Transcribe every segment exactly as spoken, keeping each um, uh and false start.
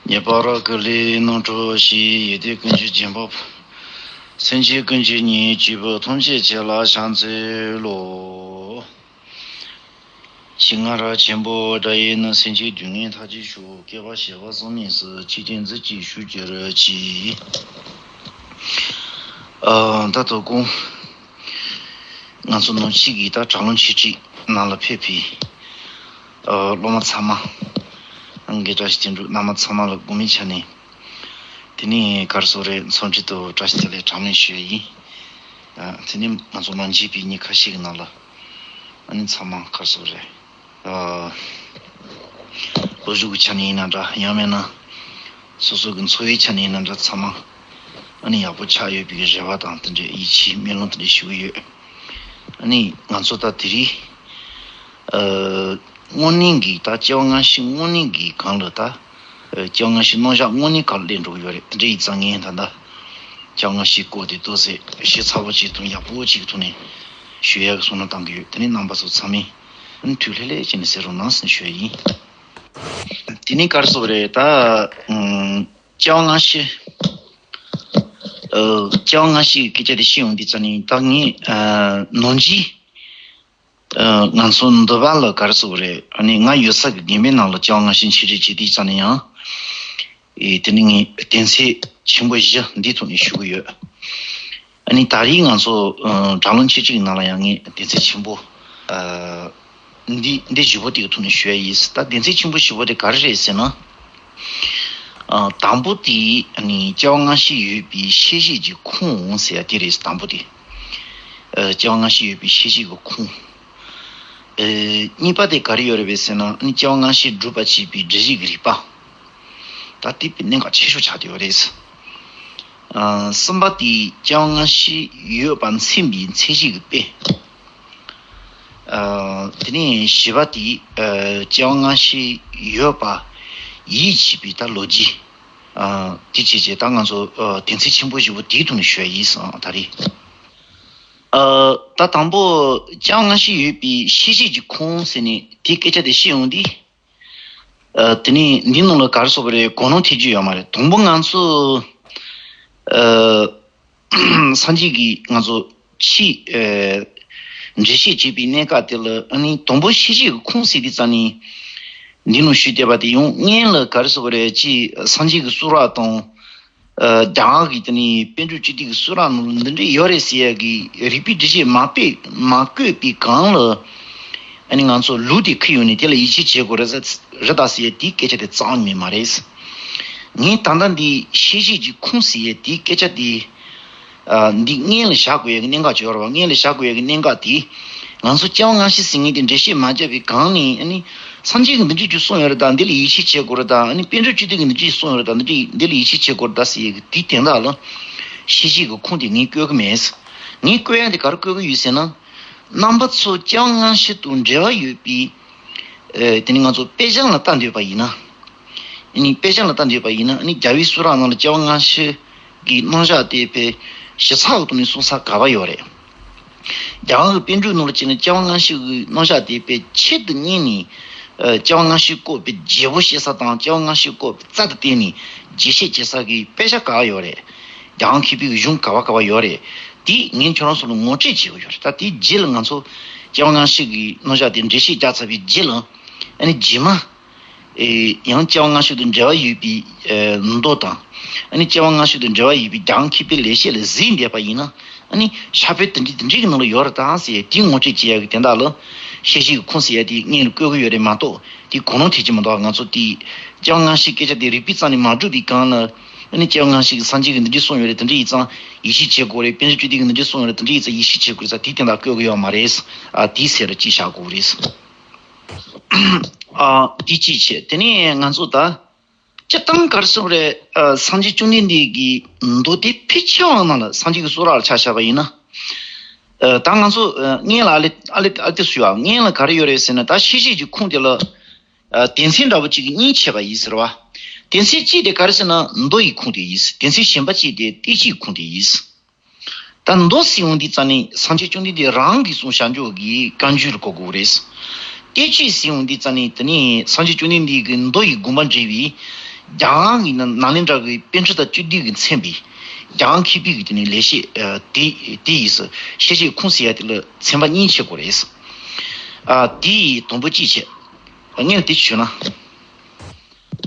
ངེས་པར་རག་གི་ལས་རྣམ་གྲོལ་ཞིག་ཡེ་དེ་ཀུན་གྱི་རྗེས་འབབ། སེམས་ཅན་ཀུན་གྱི་ཉེས་སྤྱོད་པོ་ཐམས་ཅད་ཁྱེད་ལ་ཕྱག་འཚལ་ལོ། ཞིང་ར་ཆེན་པོ་དགྲ་ཡིས་ནི། སེམས་ཅན་སྡུག་བསྔལ་མཐའ་ཅི་ཤོག་སྐྱེ་བ་བྱེ་བ་གསུམ་ནས་སུ། འཆི་བདག་མཛོད་ཅིག་ཞུ་གྱུར་ཅིག་ཨ། ད་དོ་དགོང་ང་ཚོ་ནང་ཆོས་ཀྱི་ད་དྲ་ལམ་འཆད་ཁྲིད་ནང་ལ་ཕེབས་པའི་ཨ་སློབ་མ་ཚང་མ། ཨང་གི་བཀྲ་ཤིས་དོན་གྲུབ་རྣམ་པ་ཚང་མ་ལ་དགོངས་པའི་ཆ་ནས། དེ་ནས་ག་རེ་ཟེར་དགོས་རེད། འཚམས་འདྲི་དང་བཀྲ་ཤིས་བདེ་ལེགས་དྲང་ལན་ཞུ་ཡ་ཡིན། ཨ། དེ་ནས་ང་ཚོ་མ་མཇལ་བའི་ཉིན་ཁ་ཤས་ཀྱི་ནང་ལ་ཨ་ནི་ཚང་མ་ག་རེ་ཟེར་དགོས་རེད། ཨ། སློབ་སྦྱོང་གི་ཆ་ནས་ཡིན་ན་འདྲ། ཡང་མིན་ན་སོ་སོ་གི་འཚོ་བའི་ཆ་ནས་ཡིན་ན་འདྲ། ཚང་མ་ཨ་ནི་ཡག་པོ་ཆགས་ཡོད་པའི་རེ་བ་དང་། དེ་འདྲའི་ཡིད་ཆེས་སྨོན་ལམ་དེ་འདྲ་ཞུ་གི་ཡོད། ཨ་ནི་ང་ཚོ་ད་དེ་རིང་ཨ་སྔོན་གླེང་གི་ད་སྐྱེ་བ་སྔ་ཕྱི་སྔོན་གླེང་གི་སྒང་ལ་ད་ཨ་སྐྱེ་བ་སྔ་ཕྱི་རྣམ་གཞག་དངོས་གནས་ག་རེ་སླེབས་འགྲོ་གི་ཡོད་རེད། དེ་འདྲ་ཡིན་ཙང་ངས་ད་ལྟ་སྐྱེ་བ་སྔ་ཕྱིའི་སྐོར་དེ་ཏོག་ཙམ་ཞིབ་ཚགས་པོ་ཅིག་དང་ཡག་པོ་ཅིག་གི་ཐོག་ནས་ཞུ་ཡག་གི་བསམ་བློ་བཏང་གི་ཡོད། དེ་ནས་རྣམ་པ་ཚོ་ཚང་མས་ཨ་ནི་ཐུགས་ལྷོད་ལྷོད་བྱས་ནས་གསན་རོགས་གནང་ཟེར་ནས་ཞུ་ཡ་ཡིན། དེ་ནས་ག་རེ་ཟེར་དགོས་རེད། ད་ཨ་སྐྱེ་བ་སྔ་ཕྱི། ཨ། སྐྱེ་བ་སྔ་ཕྱི་ཡི་སྐད་ཆ་དེ་བཤད་ཡོང་དུས་ཙམ་ནས། ད་ངས་ཨ་ནང་ཆོས་ཨ་ང་ཚོ་འདུལ་བ་ལ་ག་རེ་ཟེར་དགོས་རེད། ཨ་ནི་ང་ཡོད་ས་གི་དགོན་པའི་ནང་ལ་སྐྱེ་བ་སྔ་ཕྱི་འཆད་ཁྲིད་བྱེད་དུས་ཙམ་ནས་ཡང་། ཨེ། དེ་ནི་ངས་གདན་ཚིགས་ཆེན་པོ་བཞི་འདིའི་ཐོག་ནས་ཞུ་གི་ཡོད། ཨ་ནི་ད་རེས་ང་ཚོ་ཨ་དྲ་ལམ་འཆད་ཁྲིད་ཀྱི་ནང་ལ་ཡང་ངས་གདན་ཚིགས་ཆེན་པོ་ཨ་འདི་འདི་བཞི་པོ་དེ་གི་ཐོག་ནས་ཞུ་ཡ་ཡིན། ད་གདན་ཚིགས་ཆེན་པོ་བཞི་པོ་དེ་ག་རེ་རེད་ཟེར་ན། ཨ། དང་པོ་དེ་ཨ་ནི་སྐྱེ་བ་སྔ་ཕྱི་ཡོད་པའི་ཤེས་བྱེད་ཀྱི་ཁུངས་ཟེར་ཡ་དེ་རེད། དང་པོ་དེ། ཨ། སྐྱེ་བ་སྔ་ཕྱི་ཡོད་པའི་ཤེས་བྱེད་ཀྱི་ཁུངས། ཨ། གཉིས་པ་དེ་ག་རེ་ཡོད་རེད་པས་ཟེར་ན། ཨ་ནི་སྐྱེ་བ་སྔ་ཕྱི་སྒྲུབ་པར་བྱེད་པའི་སྒྲིབ་བྱེད་ཀྱི་རིགས་པ། ད་དེ་དཔེ་གནད་འགག་ཆེ་ཤོས་ཆགས་བསྡད་ཡོད་རེད། ཨ། གསུམ་པ་དེ་སྐྱེ་བ་སྔ་ཕྱི་ཡོད་པར་འཛིན་པའི་འཛིན་བྱེད་ཀྱི་དཔེ། ཨ། དེ་ནས་བཞི་པ་དེ་ཨ་སྐྱེ་བ་སྔ་ཕྱི་ཡོད་པ་ཡིད་ཆེས་པའི་ད་ལོ་རྒྱུས། ཨ། དེ་བྱས་བྱས་ད་ང་ཚོ་ཨ་གདན་ཚིགས་ཆེན་པོ་བཞི་པོ་དེའི་ཐོག་ནས་ཞུ་ཡ་ཡིན་སོང་ད་རེས། ཨ། ད་དང་པོ་སྐྱེ་བ་སྔ་ཕྱི་ཡོད་པའི་ཤེས་བྱེད་ཀྱི་ཁུངས་ཟེར་ནས་དེའི་སྐད་ཆ་དེ་བཤད་ཡོང་དུས། ཨ། དེ་ནས་འདི་ནང་ལ་ག་རེ་ཟེར་དགོས་རེད། གོ་ནོར་ཐེབས་རྒྱུ་ཡོད་མ་རེད། དང་པོ་ང་ཚོ་ཨ་སངས་རྒྱས་ཀྱིས་ང་ཚོ་ཆོས་ཨ་འགྲེལ་བཤད་བྱེད་པའི་གནད་འགག་དེ་ལ། ཨ་ནི་དང་པོ་ཤེས་བྱེད་ཀྱི་ཁུངས་ཟེར་དུས་ཙམ་ནས་འདི་ནང་ཞུས་བསྡད་པ་དེ་ཡང་སྔོན་ལ་ག་རེ་ཟེར་དགོས་རེད། ཅིག་སངས་རྒྱས་ཀྱི་གསུང་རབ་དང་། ཨ། རྒྱ་གར་གྱི་དེ་ནས་པཎ་གྲུབ་བཅུ་བདུན་གྱི་གསུང་རབ་ནང་ལ་འདི་འདྲ་ཡོད་རེད་ཟེར་ཡ་གི་རིགས་པའི་འགྲེལ་བཤད་མ་སྤེལ་མ་བཀོད་པའི་སྒང་ལ། ཨ་ནི་ང་ཚོ་ལུགས་དེ་ཁུར་ཡོང་ནས་དེ་ལ་ཡིད་ཆེས་བྱེད་དགོས་རེད་ཟེར་རེད་ད་ཟེར་ཡ་དེའི་སྐད་ཆ་དེ་རྩ་བ་ནས་མ་རེད། ངས་ད་ལྟ་འདི་ཤེས་བྱེད་ཀྱི་ཁུངས་ཟེར་ཡ་དེའི་སྐད་ཆ་དེ། ཨ། འདི་སྔོན་ལ་བཞག་དགོས་ཡ་གི་གནད་འགག་ཅིག་ཡོད་རེད་བ། སྔོན་ལ་བཞག་དགོས་ཡ་གི་གནད་འགག་དེ། ང་ཚོ་སྐྱེ་བ་སྔ་ཕྱི་ཟེར་མཁན་དེ་འགྲེལ་བཤད་མ་བརྒྱབ་པའི་སྒང་ནས། ཨ་ནི་སངས་རྒྱས་ཀྱིས་འདི་འདྲ་ཅིག་གསུངས་ཡོད་རེད་ད། འདི་ལ་ཡིད་ཆེས་བྱེད་དགོས་རེད་ད། ཨ་ནི་པཎ་གྲུབ་བཅུ་བདུན་གྱིས་འདི་འདྲ་ཅིག་གསུངས་ཡོད་རེད་ད། འདི་འདྲ་འདི་ལ་ཡིད་ཆེས་བྱེད་དགོས་རེད་ད་ཟེར་ཡ་གི་དེའི་དོན་དག་ལ་ཤེས་བྱེད་ཀྱི་ཁུངས་དེ་ངས་བཀོད་ཀྱི་མེད། ངས་བཀོད་ཡ་དེ་ག་རེ་བཀོད་ཀྱི་ཡོད་ཟེར་ན། རྣམ་པ་ཚོ་སྐྱེ་བ་སྔ་ཕྱི་དང་འབྲེལ་བ་ཡོད་པའི། ཨེ། དེ་ནི་ང་ཚོ་དཔེ་ཆ་ལ་ལྟ་འདོད་པ་ཡིན་ན། ཨ་ནི་དཔེ་ཆ་ལ་ལྟ་འདོད་པ་ཡིན་ན། ཨ་ནི་རྒྱལ་བའི་གསུང་རབ་ནང་ལ་སྐྱེ་བ་སྔ་ཕྱི་གི་རྣམ་གཞག་དེ་དཔེ་ཞིབ་ཚགས་ཀྱི་ཐོག་ནས་གསུང་ས་ག་པར་ཡོད་རེད། རྒྱ་གར་གྱི་པཎ་གྲུབ་ནང་ལ་བྱས་ན་སྐྱེ་བ་སྔ་ཕྱི་གི་རྣམ་གཞག་དེ་དཔེ་ཆེད་དུ་གཉེར་ནས། ཨ། སྐྱེ་བ་སྔ་ཕྱི་སྐོར་དཔེ་རྒྱས་པོ་བཤད་ས་དང་། སྐྱེ་བ་སྔ་ཕྱི་སྐོར་དཔེ་རྩལ་དུ་བཏོན་ནས་རྒྱས་བཤད་བྱེད་ས་གི་དཔེ་ཆ་ག་པར་ཡོད་རེད། རྒྱལ་དབང་མཁས་པའི་གཞུང་ག་པར་ག་པར་ཡོད་རེད། དེ་ངས་ཁྱོད་རང་ཚོ་ལ་ངོ་སྤྲོད་བྱེད་དགོས་ཡོད་རེད། ད་དེའི་རྗེས་ལ་ང་ཚོ་སྐྱེ་བ་སྔ་ཕྱི་གི་རྣམ་གཞག་དེ་འགྲེལ་བཤད་རྒྱག་ཚར་བའི་རྗེས་ལ། ཨ་ནི་རྗེས་མ། ཨེ། ཡང་སྐྱེ་བ་སྔ་ཕྱི་དང་འབྲེལ་བ་ཡོད་པའི་ཨེ་མདོ་དང་། ཨ་ནི་སྐྱེ་བ་སྔ་ཕྱི་དང་འབྲེལ་བ་ཡོད་པའི་རྒྱལ་དབང་མཁས་པའི་ལེགས་བཤད་ལ་གཟིགས་བསྡད་པ་ཡིན་ན། ཨ་ནི་ཕྱག་དཔེ་དེ་འདྲ་དེ་འདྲ་གི་ནང་ལ་ཡོད་རེད་ད་ཟེར་དེའི་ངོ་སྤྲོད་བྱེད་ཡ་གི་དོན་དག་ལ། ཤེས་བྱེད་ཀྱི་ཁུངས་ཟེར་ཡ་དེ་སྔོན་ལ་བཀོད་ཀྱི་ཡོད་རེད་མ་གཏོགས། དེ་གོ་ནོར་ཐེབས་ཀྱི་མི་འདུག་ང་ཚོ་དེ་སྐྱེ་བ་སྔ་ཕྱིའི་སྐད་ཆ་དེ་རིགས་པའི་རྩ་ནས་མ་སྒྲུབ་པའི་སྒང་ལ། ཨ་ནི་སྐྱེ་བ་སྔ་ཕྱི་གི་སངས་རྒྱས་ཀྱིས་འདི་འདྲ་གསུངས་ཡོད་རེད། དེ་འདྲ་ཡིན་ཙང་ཡིད་ཆེས་བྱེད་དགོས་རེད། པཎ་གྲུབ་བཅུ་བདུན་གྱིས་འདི་འདྲ་གསུངས་ཡོད་རེད། དེ་འདྲ་ཡིན་ཙང་ཡིད་ཆེས་བྱེད་དགོས་རེད་ཟེར་དེའི་དོན་དག་བཀོད་ཀྱི་ཡོད་མ་རེད། ཨ། དེའི་ཕྱིར་གཅིག་བྱས། དེ་ནས་ང་ཚོ་ད་སྤྱིར་བཏང་ག་རེ་ཟེར་དགོས་རེད། ཨ། སངས་རྒྱས་བཅོམ་ལྡན་འདས་ཀྱི་མདོ་སྡེ་ཕལ་ཆེ་བ་ནང་ལ། སངས་རྒྱས་ཀྱི་གསུང་རབ་ལ་ཆ་བཞག་པ་ཡིན་ན། ཨ། ད་ང་ཚོ་ཨ་སྔོན་ལ་ཨ་ལེ་ཨ་ལེ་ཨ་ལེ་ཞུ་ཡ། སྔོན་ལ་ག་རེ་ཡོད་རེད་ཟེར་ན། ད་ཤེས་བྱེད་ཀྱི་ཁུངས་དེ་ལ། ཨ། སྡེ་ཚན་འདྲ་པོ་གཅིག་གིས་གཉིས་ཕྱེ་བ་ཡིན་ཟེར་བ། སྡེ་ཚན་གཅིག་དེ་ག་རེ་ཟེར་ན་མདོ་ཡི་ཁུངས་དེ་ཡིན། སྡེ་ཚན་གཞན་པ་གཅིག་དེ་བསྟན་བཅོས་ཀྱི་ཁུངས་དེ་ཡིན། ད་མདོ་ཟེར་ཡོང་དུས་ཙམ་ནས་སངས་རྒྱས་བཅོམ་ལྡན་འདས་རང་གིས་གསུངས་བཞག་འཇོག་གི་བཀའ་འགྱུར་གོ་དགོས་རེད། བསྟན་བཅོས་ཟེར་ཡོང་དུས་ཙམ་ནས་དེ་ནི་སངས་རྒྱས་བཅོམ་ལྡན་འདས་ཀྱིས་མདོ་ཡི་དགོངས་པ་འགྲེལ་བའི་ རྒྱལ་དབང་གི་ནང་ནང་ལས་འདྲ་གི་པཎ་གྲུབ་དང་བཅུ་བདུན་གྱི་མཚན་པའི་རྒྱལ་དབང་མཁས་པའི་གི་དེ་ནི་ལེགས་བཤད་ཨ་དེ་དེ་ཡིས་སུ་ཤེས་བྱའི་ཁུངས་ཟེར་ཡ་དེ་ལ་ཚན་པ་གཉིས་ཕྱེ་དགོས་རེད། ཨ་དེ་ཡི་དང་པོ་གཅིག་བྱས། ངས་དེ་ཞུས་ན།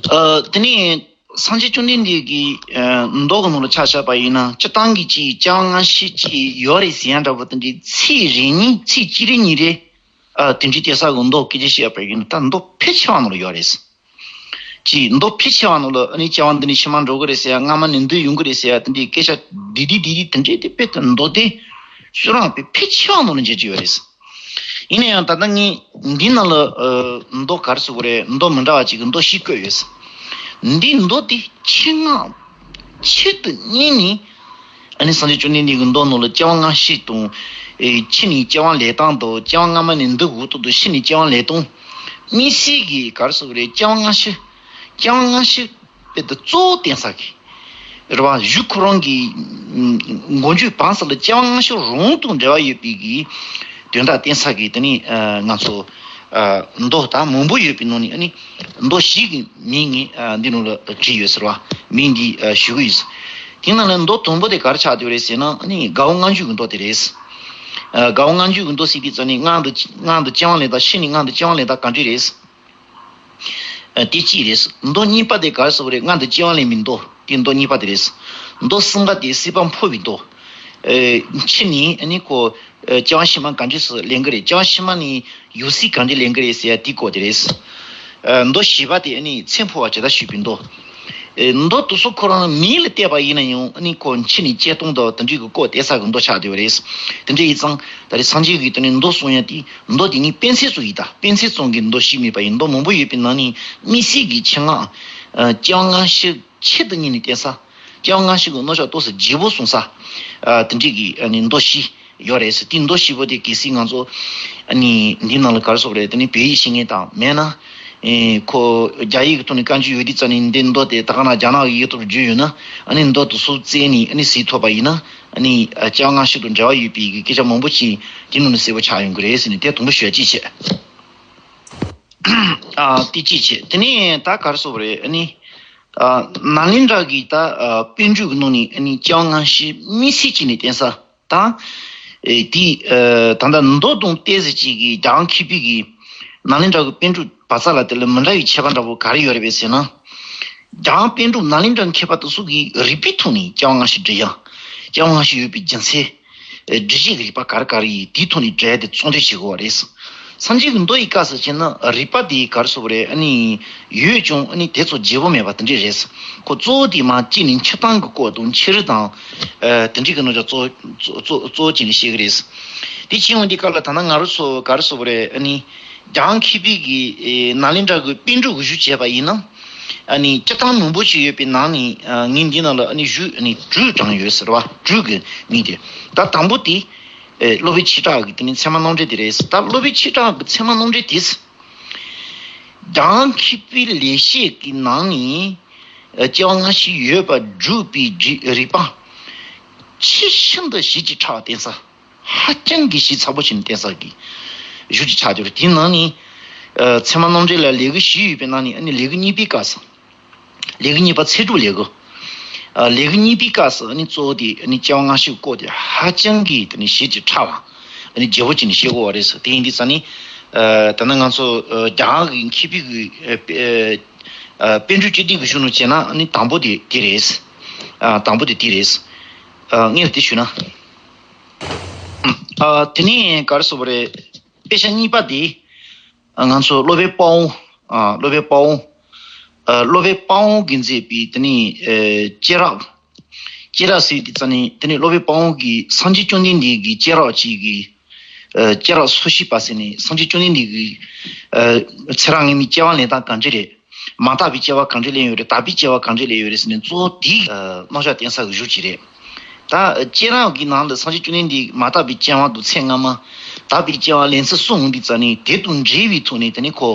ཨ་དེ་ནི་སངས་རྒྱས་བཅོམ་ལྡན་འདས་ཀྱི་ཨ་མདོ་གི་ནང་ལ་ཆ་བཞག་པ་ཡིན་ན་སྤྱིར་བཏང་གི་ཅིག་སྐྱེ་བ་སྔ་ཕྱི་ཅིག་ཡོད་རེད་ཟེར་ཡ་འདྲ་པོ་དེ་འདྲའི་ཚིག་རེ་གཉིས་ཚིག་གཅིག་རེ་གཉིས་རེ་ཨ་དེ་འདྲའི་གཏད་ས་གི་མདོ་སྐད་ཆ་བཤད་པ་ཡིན་ན་ད་མདོ་ཕལ་ཆེ་བ་ནང་ལ་ཡོད་རེད། ཅིག་མདོ་ཕལ་ཆེ་བ་ནང་ལ་ཨ་ནི་སྐྱེ་བ་འདི་ནས་ཕྱི་མ་འགྲོ་གི་རེད་ཟེར་ཡ་སྔ་མ་ནས་འདི་ཡོང་གི་རེད་ཟེར་ཡ་དེ་འདྲའི་སྐད་ཆ་འདི་འདི་འདི་འདི་དེ་འདྲའི་དེ་དཔེ་དེ་མདོ་སྡེ་ཤོད་རང་དཔེ་ཕལ་ཆེ་བ་ནང་ལ་མཇལ་རྒྱུ་ཡོད་རེད། ཡིན་ན་ཡང་ད་ལྟ་ངས་འདི་ནང་ལ་ཨ་མདོ་ག་རེ་ཟེར་དགོས་རེད། མདོ་མི་འདྲ་བ་ཅིག་གི་མདོ་བཞི་བཀོད་ཡོད། འདི་མདོ་དེ་ཆེད་མངགས་ཆེད་དུ་གཉེར་ནས་ཨ་ནི་སངས་རྒྱས་བཅོམ་ལྡན་འདས་ཀྱི་མདོ་ནང་ལ་སྐྱེ་བ་སྔ་ཕྱི་དང་ཨེ་ཕྱི་ནས་སྐྱེ་བ་ལེན་སྟངས་དང་སྐྱེ་བ་སྔ་མ་ནས་འདི་འོག་ཏུ་དང་ཕྱི་ནས་སྐྱེ་བ་ལེན་སྟངས་དམིགས་བསལ་གྱི་ག་རེ་ཟེར་དགོས་རེད། སྐྱེ་བ་སྔ་ཕྱི་སྐྱེ་བ་སྔ་ཕྱི་དཔེ་དེ་གཙོ་བོ་བསྟན་ས་གི་རེད་བ། གཞུག་ཁོ་རང་གི་མགོ་མཇུག་བར་གསུམ་ལ་སྐྱེ་བ་སྔ་ཕྱི་རང་དང་འབྲེལ་བ་ཡོད་པའི་གི་དོན་དག་བསྟན་ས་གི་དེ་ནི་ང་ཚོ་མདོ་དང་མང་པོ་ཡོད་པའི་ནང་ནས་ཨ་ནི་མདོ་བཞི་གི་མིང་ངས་འདི་ནང་ལ་བྲིས་ཡོད་ཟེར་བ། མིང་འདི་ཞུ་གི་ཡོད། དེ་ནང་ལ་མདོ་དང་པོ་དེ་ག་རེ་ཆགས་བསྡད་རེད་ཟེར་ན་ཨ་ནི་དགའ་བོ་ལྔ་འཇུག་གི་མདོ་དེ་རེད། དགའ་བོ་ལྔ་འཇུག་གི་མདོ་ཟེར་དུས་ཙམ་ནས་སྔོན་དུ་སྔོན་དུ་སྐྱེ་བ་ལེན་སྟངས་ཕྱི་ནས་སྔོན་དུ་སྐྱེ་བ་ལེན་སྟངས་ག་འདྲ་རེད། ཨ་དེ་གཅིག་རེད། མདོ་གཉིས་པ་དེ་ག་རེ་ཟེར་བ་རེད། སྔོན་དུ་སྐྱེ་བ་ལེན་པའི་མདོ་དེ་མདོ་གཉིས་པ་དེ་རེད། མདོ་གསུམ་པ་དེ་སྲིད་པ་འཕོ་བའི་མདོ། ཨེ་ཕྱི་ནས་ཨ་ནི་ཁོ་ཨེ་སྐྱེ་བ་ཕྱི་མ་ག་འདྲ་སེ་ལེན་གི་རེད། སྐྱེ་བ་ཕྱི་མ་ནས་ཡང་སྲིད་ག་འདྲ་ལེན་གི་རེད་ཟེར་ཡ་དེའི་སྐོར་དེ་རེད། ཨེ་མདོ་བཞི་པ་དེ་ཨ་ནི་ཚེ་འཕོ་བ་ཇི་ལྟར་ཞུས་པའི་མདོ། ཨེ་མདོ་དེ་ཚོ་ཁོ་རང་མིང་ལ་བལྟས་པ་ཡིན་ན་ཡང་ཨ་ནི་ཁོ་ཕྱི་ནས་སྐྱེ་སྟངས་དང་དེ་འདྲའི་གི་སྐོར་བསྡད་ས་གི་མདོ་ཆགས་བསྡད་པ་རེད། དེ་འདྲ་ཡིན་ཙང་ད་རེས་སངས་རྒྱས་ཀྱིས་དེ་ནས་མདོ་གསུང་ཡ་དེ། མདོ་དེ་ནི་དཔེ་མཚོན་ཙམ་ཡིན་ད། དཔེ་མཚོན་ཙམ་གྱི་མདོ་ཞིག་མིན་པ་ཡིན། མདོ་མང་པོ་ཡོད་པའི་ནང་ནས་དམིགས་བསལ་གྱི་ཆེད་མངགས་ཨ་སྐྱེ་བ་སྔ་ཕྱི་ཆེད་དུ་གཉེར་ནས་བསྟན་ས། སྐྱེ་བ་སྔ་ཕྱི་གི་རྣམ་གཞག་ཏོག་ཙམ་བརྗེ་པོ་གསུང་ས། ཨ་དེ་འདྲའི་གི་ཨ་ནི་མདོ་བཞི་ཡོད་རེད་ཟེར། དེ་མདོ་བཞི་པོ་དེ་གལ་སྲིད་ང་ཚོ་ཨ་ནི་འདི་ནང་ལ་ག་རེ་ཟེར་དགོས་རེད། དེ་ནི་བོད་ཡིག་ཤེས་མཁན་དང་མེད་ན། ཨེ་ཁོ་རྒྱ་ཡིག་གི་ཐོག་ནས་བཀའ་འགྱུར་ཡོད་དུས་ཙམ་ནས་འདི་མདོ་དེ་ད་ག་ན་རྒྱ་ནག་གི་ཡིག་ཐོག་བསྒྱུར་ཡོད་ན། ཨ་ནི་མདོ་དེ་ཚོ་བཙལ་ནས་ཨ་ནི་གཟིགས་ཐུབ་པ་ཡིན་ན། ཨ་ནི་ཨ་སྐྱེ་བ་སྔ་ཕྱི་དང་འབྲེལ་བ་ཡོད་པའི་གི་སྐད་ཆ་མང་པོ་ཅིག་དེ་ནང་ནས་གསལ་པོ་ཆགས་ཡོང་གི་རེད་ཟེར་ནས་དེ་དང་པོ་ཞུ་ཡ་གཅིག་བྱས། ཨ་དེ་གཅིག་བྱས། དེ་ནས་ད་ག་རེ་ཟེར་དགོས་རེད། ཨ་ནི་ཨ་ནཱ་ལེནྡྲ་གི་ད་ཨ་པཎ་གྲུབ་ཀྱི་ནང་ནས་ཨ་ནི་སྐྱེ་བ་སྔ་ཕྱི་དམིགས་བསལ་གྱིས་ནས་བསྟན་ས་དང་། ཨེ་དེ་ཨ་ད་ལྟ་མདོ་དང་ཏོག་ཙམ་ཅིག་གི་རྒྱལ་དབང་མཁས་པའི་གི་ནཱ་ལེནྡྲ་གི་པཎ་གྲུབ་བར་ས་ལ་དེ་ལ་མི་འདྲ་བའི་ཁྱད་པར་འདྲ་པོ་ག་རེ་ཡོད་རེད་པས་ཟེར་ན། རྒྱལ་དབང་པཎ་གྲུབ་ནཱ་ལེནྡྲ་མཁས་པ་དེ་ཚོ་གིས་རིགས་པའི་ཐོག་ནས་སྐྱེ་བ་སྔ་ཕྱི་འབྲི་ཡ། སྐྱེ་བ་སྔ་ཕྱི་ཡོད་པའི་རྒྱུ་མཚན། ཨེ་འགྲེལ་བཤད་ཀྱི་རིགས་པ་ག་རེ་ག་རེ་ཡིན་དེའི་ཐོག་ནས་འགྲེལ་དེ་ཚོགས་འདུ་བྱེད་དགོས་པ་རེད། སངས་རྒྱས་ཀྱི་མདོ་ཡི་སྐབས་སུ་བྱས་ན་རིགས་པ་དེ་ག་རེ་ཟེར་དགོས་རེད། ཨ་ནི་ཡོད་ཀྱང་ཨ་ནི་དེ་ཚོ་བརྗེ་པོ་མེད་པ་དེ་འདྲས་རེད། ཁོ་གཙོ་བོ་དེ་མ་གཅིག་ནི་འཆི་བཏང་གི་སྐོར་དང་འཆི་རིགས་དང་། ཨེ་དེ་འདྲས་ཀྱི་ནང་ལ་གཙོ་གཙོ་གཙོ་གཙོ་བོ་བྱས་ནས་བཤད་ཀྱི་རེད། དེ་བྱས་ཡོང་དུས་སྐབས་ལ་ད་ནང་ང་རང་ཚོ་ག་རེ་ཟེར་དགོས་རེད། ཨ་ནི་རྒྱལ་དབང་མཁས་པའི་གི་ཨེ་ནཱ་ལེནྡྲ་གི་པཎ་གྲུབ་གཞུང་བྱས་པ་ཡིན་ན། ཨ་ནི་སྤྱིར་བཏང་མང་པོ་ཞིག་ཡོད་པའི་ནང་ནས་ཨ་ངས་འདི་ནང་ལ་ཨ་ནི་གཞུང་ཨ་ནི་དྲུག་དྲངས་ཡོད་ཟེར་བ། དྲུག་གི་མིང་དེ། ད་དང་པོ་དེ་ཨེ་སློབ་དཔོན་ཆོས་གྲགས་ཀྱི་དེ་ནི་ཚད་མ་རྣམ་འགྲེལ་དེ་རེད། ད་སློབ་དཔོན་ཆོས་གྲགས་ཀྱི་ཚད་མ་རྣམ་འགྲེལ་དེ། རྒྱལ་དབང་མཁས་པའི་ལེགས་བཤད་ཀྱི་ནང་ནས་ཨེ་སྐྱེ་བ་སྔ་ཕྱི་ཡོད་པར་སྒྲུབ་པའི་རྒྱུ་རིགས་པ་ཆེས་ཤིན་ཏུ་ཞིབ་ཅིང་ཕྲ་བ་བསྟན་ས། ཧ་ཅང་གི་ཞིབ་ཚགས་པོ་བྱས་ནས་བསྟན་ས་གི་གཞུང་ཅིག་ཆགས་ཡོད་རེད། དེའི་ནང་ནས་ཨ་ཚད་མ་རྣམ་འགྲེལ་ལ་ལེའུ་བཞི་ཡོད་པའི་ནང་ནས་ཨ་ནི་ལེའུ་གཉིས་པའི་སྐབས་སུ། ལེའུ་གཉིས་པ་ཚེ་སྒྲུབ་ལེའུ། ཨ་ལེའུ་གཉིས་པའི་སྐབས་སུ་ཨ་ནི་གཙོ་བོ་དེ་ཨ་ནི་སྐྱེ་བ་སྔ་ཕྱི་སྐོར་དེ་ཧ་ཅང་གི་དེ་ནི་ཞིབ་ཅིང་ཕྲ་བ་ཨ་ནི་རྒྱས་པོ་བྱས་ནས་བཤད་དགོས་པ་རེད་ཟེར། དེ་ཡིན་དུས་ཙང་ནི་ཨ་ད་ནི་ང་ཚོ་ཨ་རྒྱ་གར་གྱི་མཁས་པའི་གི་ཨ་ཨ་པཎ་གྲུབ་བཅུ་བདུན་གྱི་གཞུང་ནང་བྱས་ན་ཨ་ནི་དང་པོ་དེ་དེ་རེད། ཨ་དང་པོ་དེ་དེ་རེད། ཨ་ངས་དེ་ཞུས་ན། ཨ་དེ་ནས་ག་རེ་ཟེར་བ་རེད། དཔེ་ཆ་གཉིས་པ་དེ་ཨ་ང་ཚོ་སློབ་དཔོན་དཔའ་བོ། ཨ་སློབ་དཔོན་དཔའ་བོ། ཨ་སློབ་དཔོན་དཔའ་བོ་གིས་མཛད་པའི་དེ་ནི་ཨ་སྐྱེས་རབས། སྐྱེས་རབས་ཟེར་དུས་ཙམ་ནས་དེ་ནི་སློབ་དཔོན་དཔའ་བོ་གིས་སངས་རྒྱས་བཅོམ་ལྡན་འདས་ཀྱི་སྐྱེས་རབས་གཅིག་གི་ཨ་སྐྱེས་རབས་སོ་བཞི་པ་ཟེར་ནས་སངས་རྒྱས་བཅོམ་ལྡན་འདས་ཀྱི་ཨ་ཚེ་རབས་སྔ་མའི་སྐྱེ་བ་ལེན་སྟངས་གང་འདྲ་རེད། མ་དག་པའི་སྐྱེ་བ་གང་འདྲ་ལེན་ཡོད་རེད། དག་པའི་སྐྱེ་བ་གང་འདྲ་ལེན་ཡོད་རེད་ཟེར་ནས་གཙོ་བོ་དེའི་ཨ་རྣམ་གཞག་བསྟན་ས་གི་གཞུང་ཅིག་རེད། ད་སྐྱེས་རབས་ཀྱི་ནང་ལ་སངས་རྒྱས་བཅོམ་ལྡན་འདས་མ་དག་པའི་སྐྱེ་བ་དང་ཚེ་སྔ་མ། དག་པའི་སྐྱེ་བ་ལེན་ཚུལ་གསུངས་དུས་ཙམ་ནས་དེ་དང་འབྲེལ་བའི་ཐོག་ནས་དེ་ནི་ཁོ་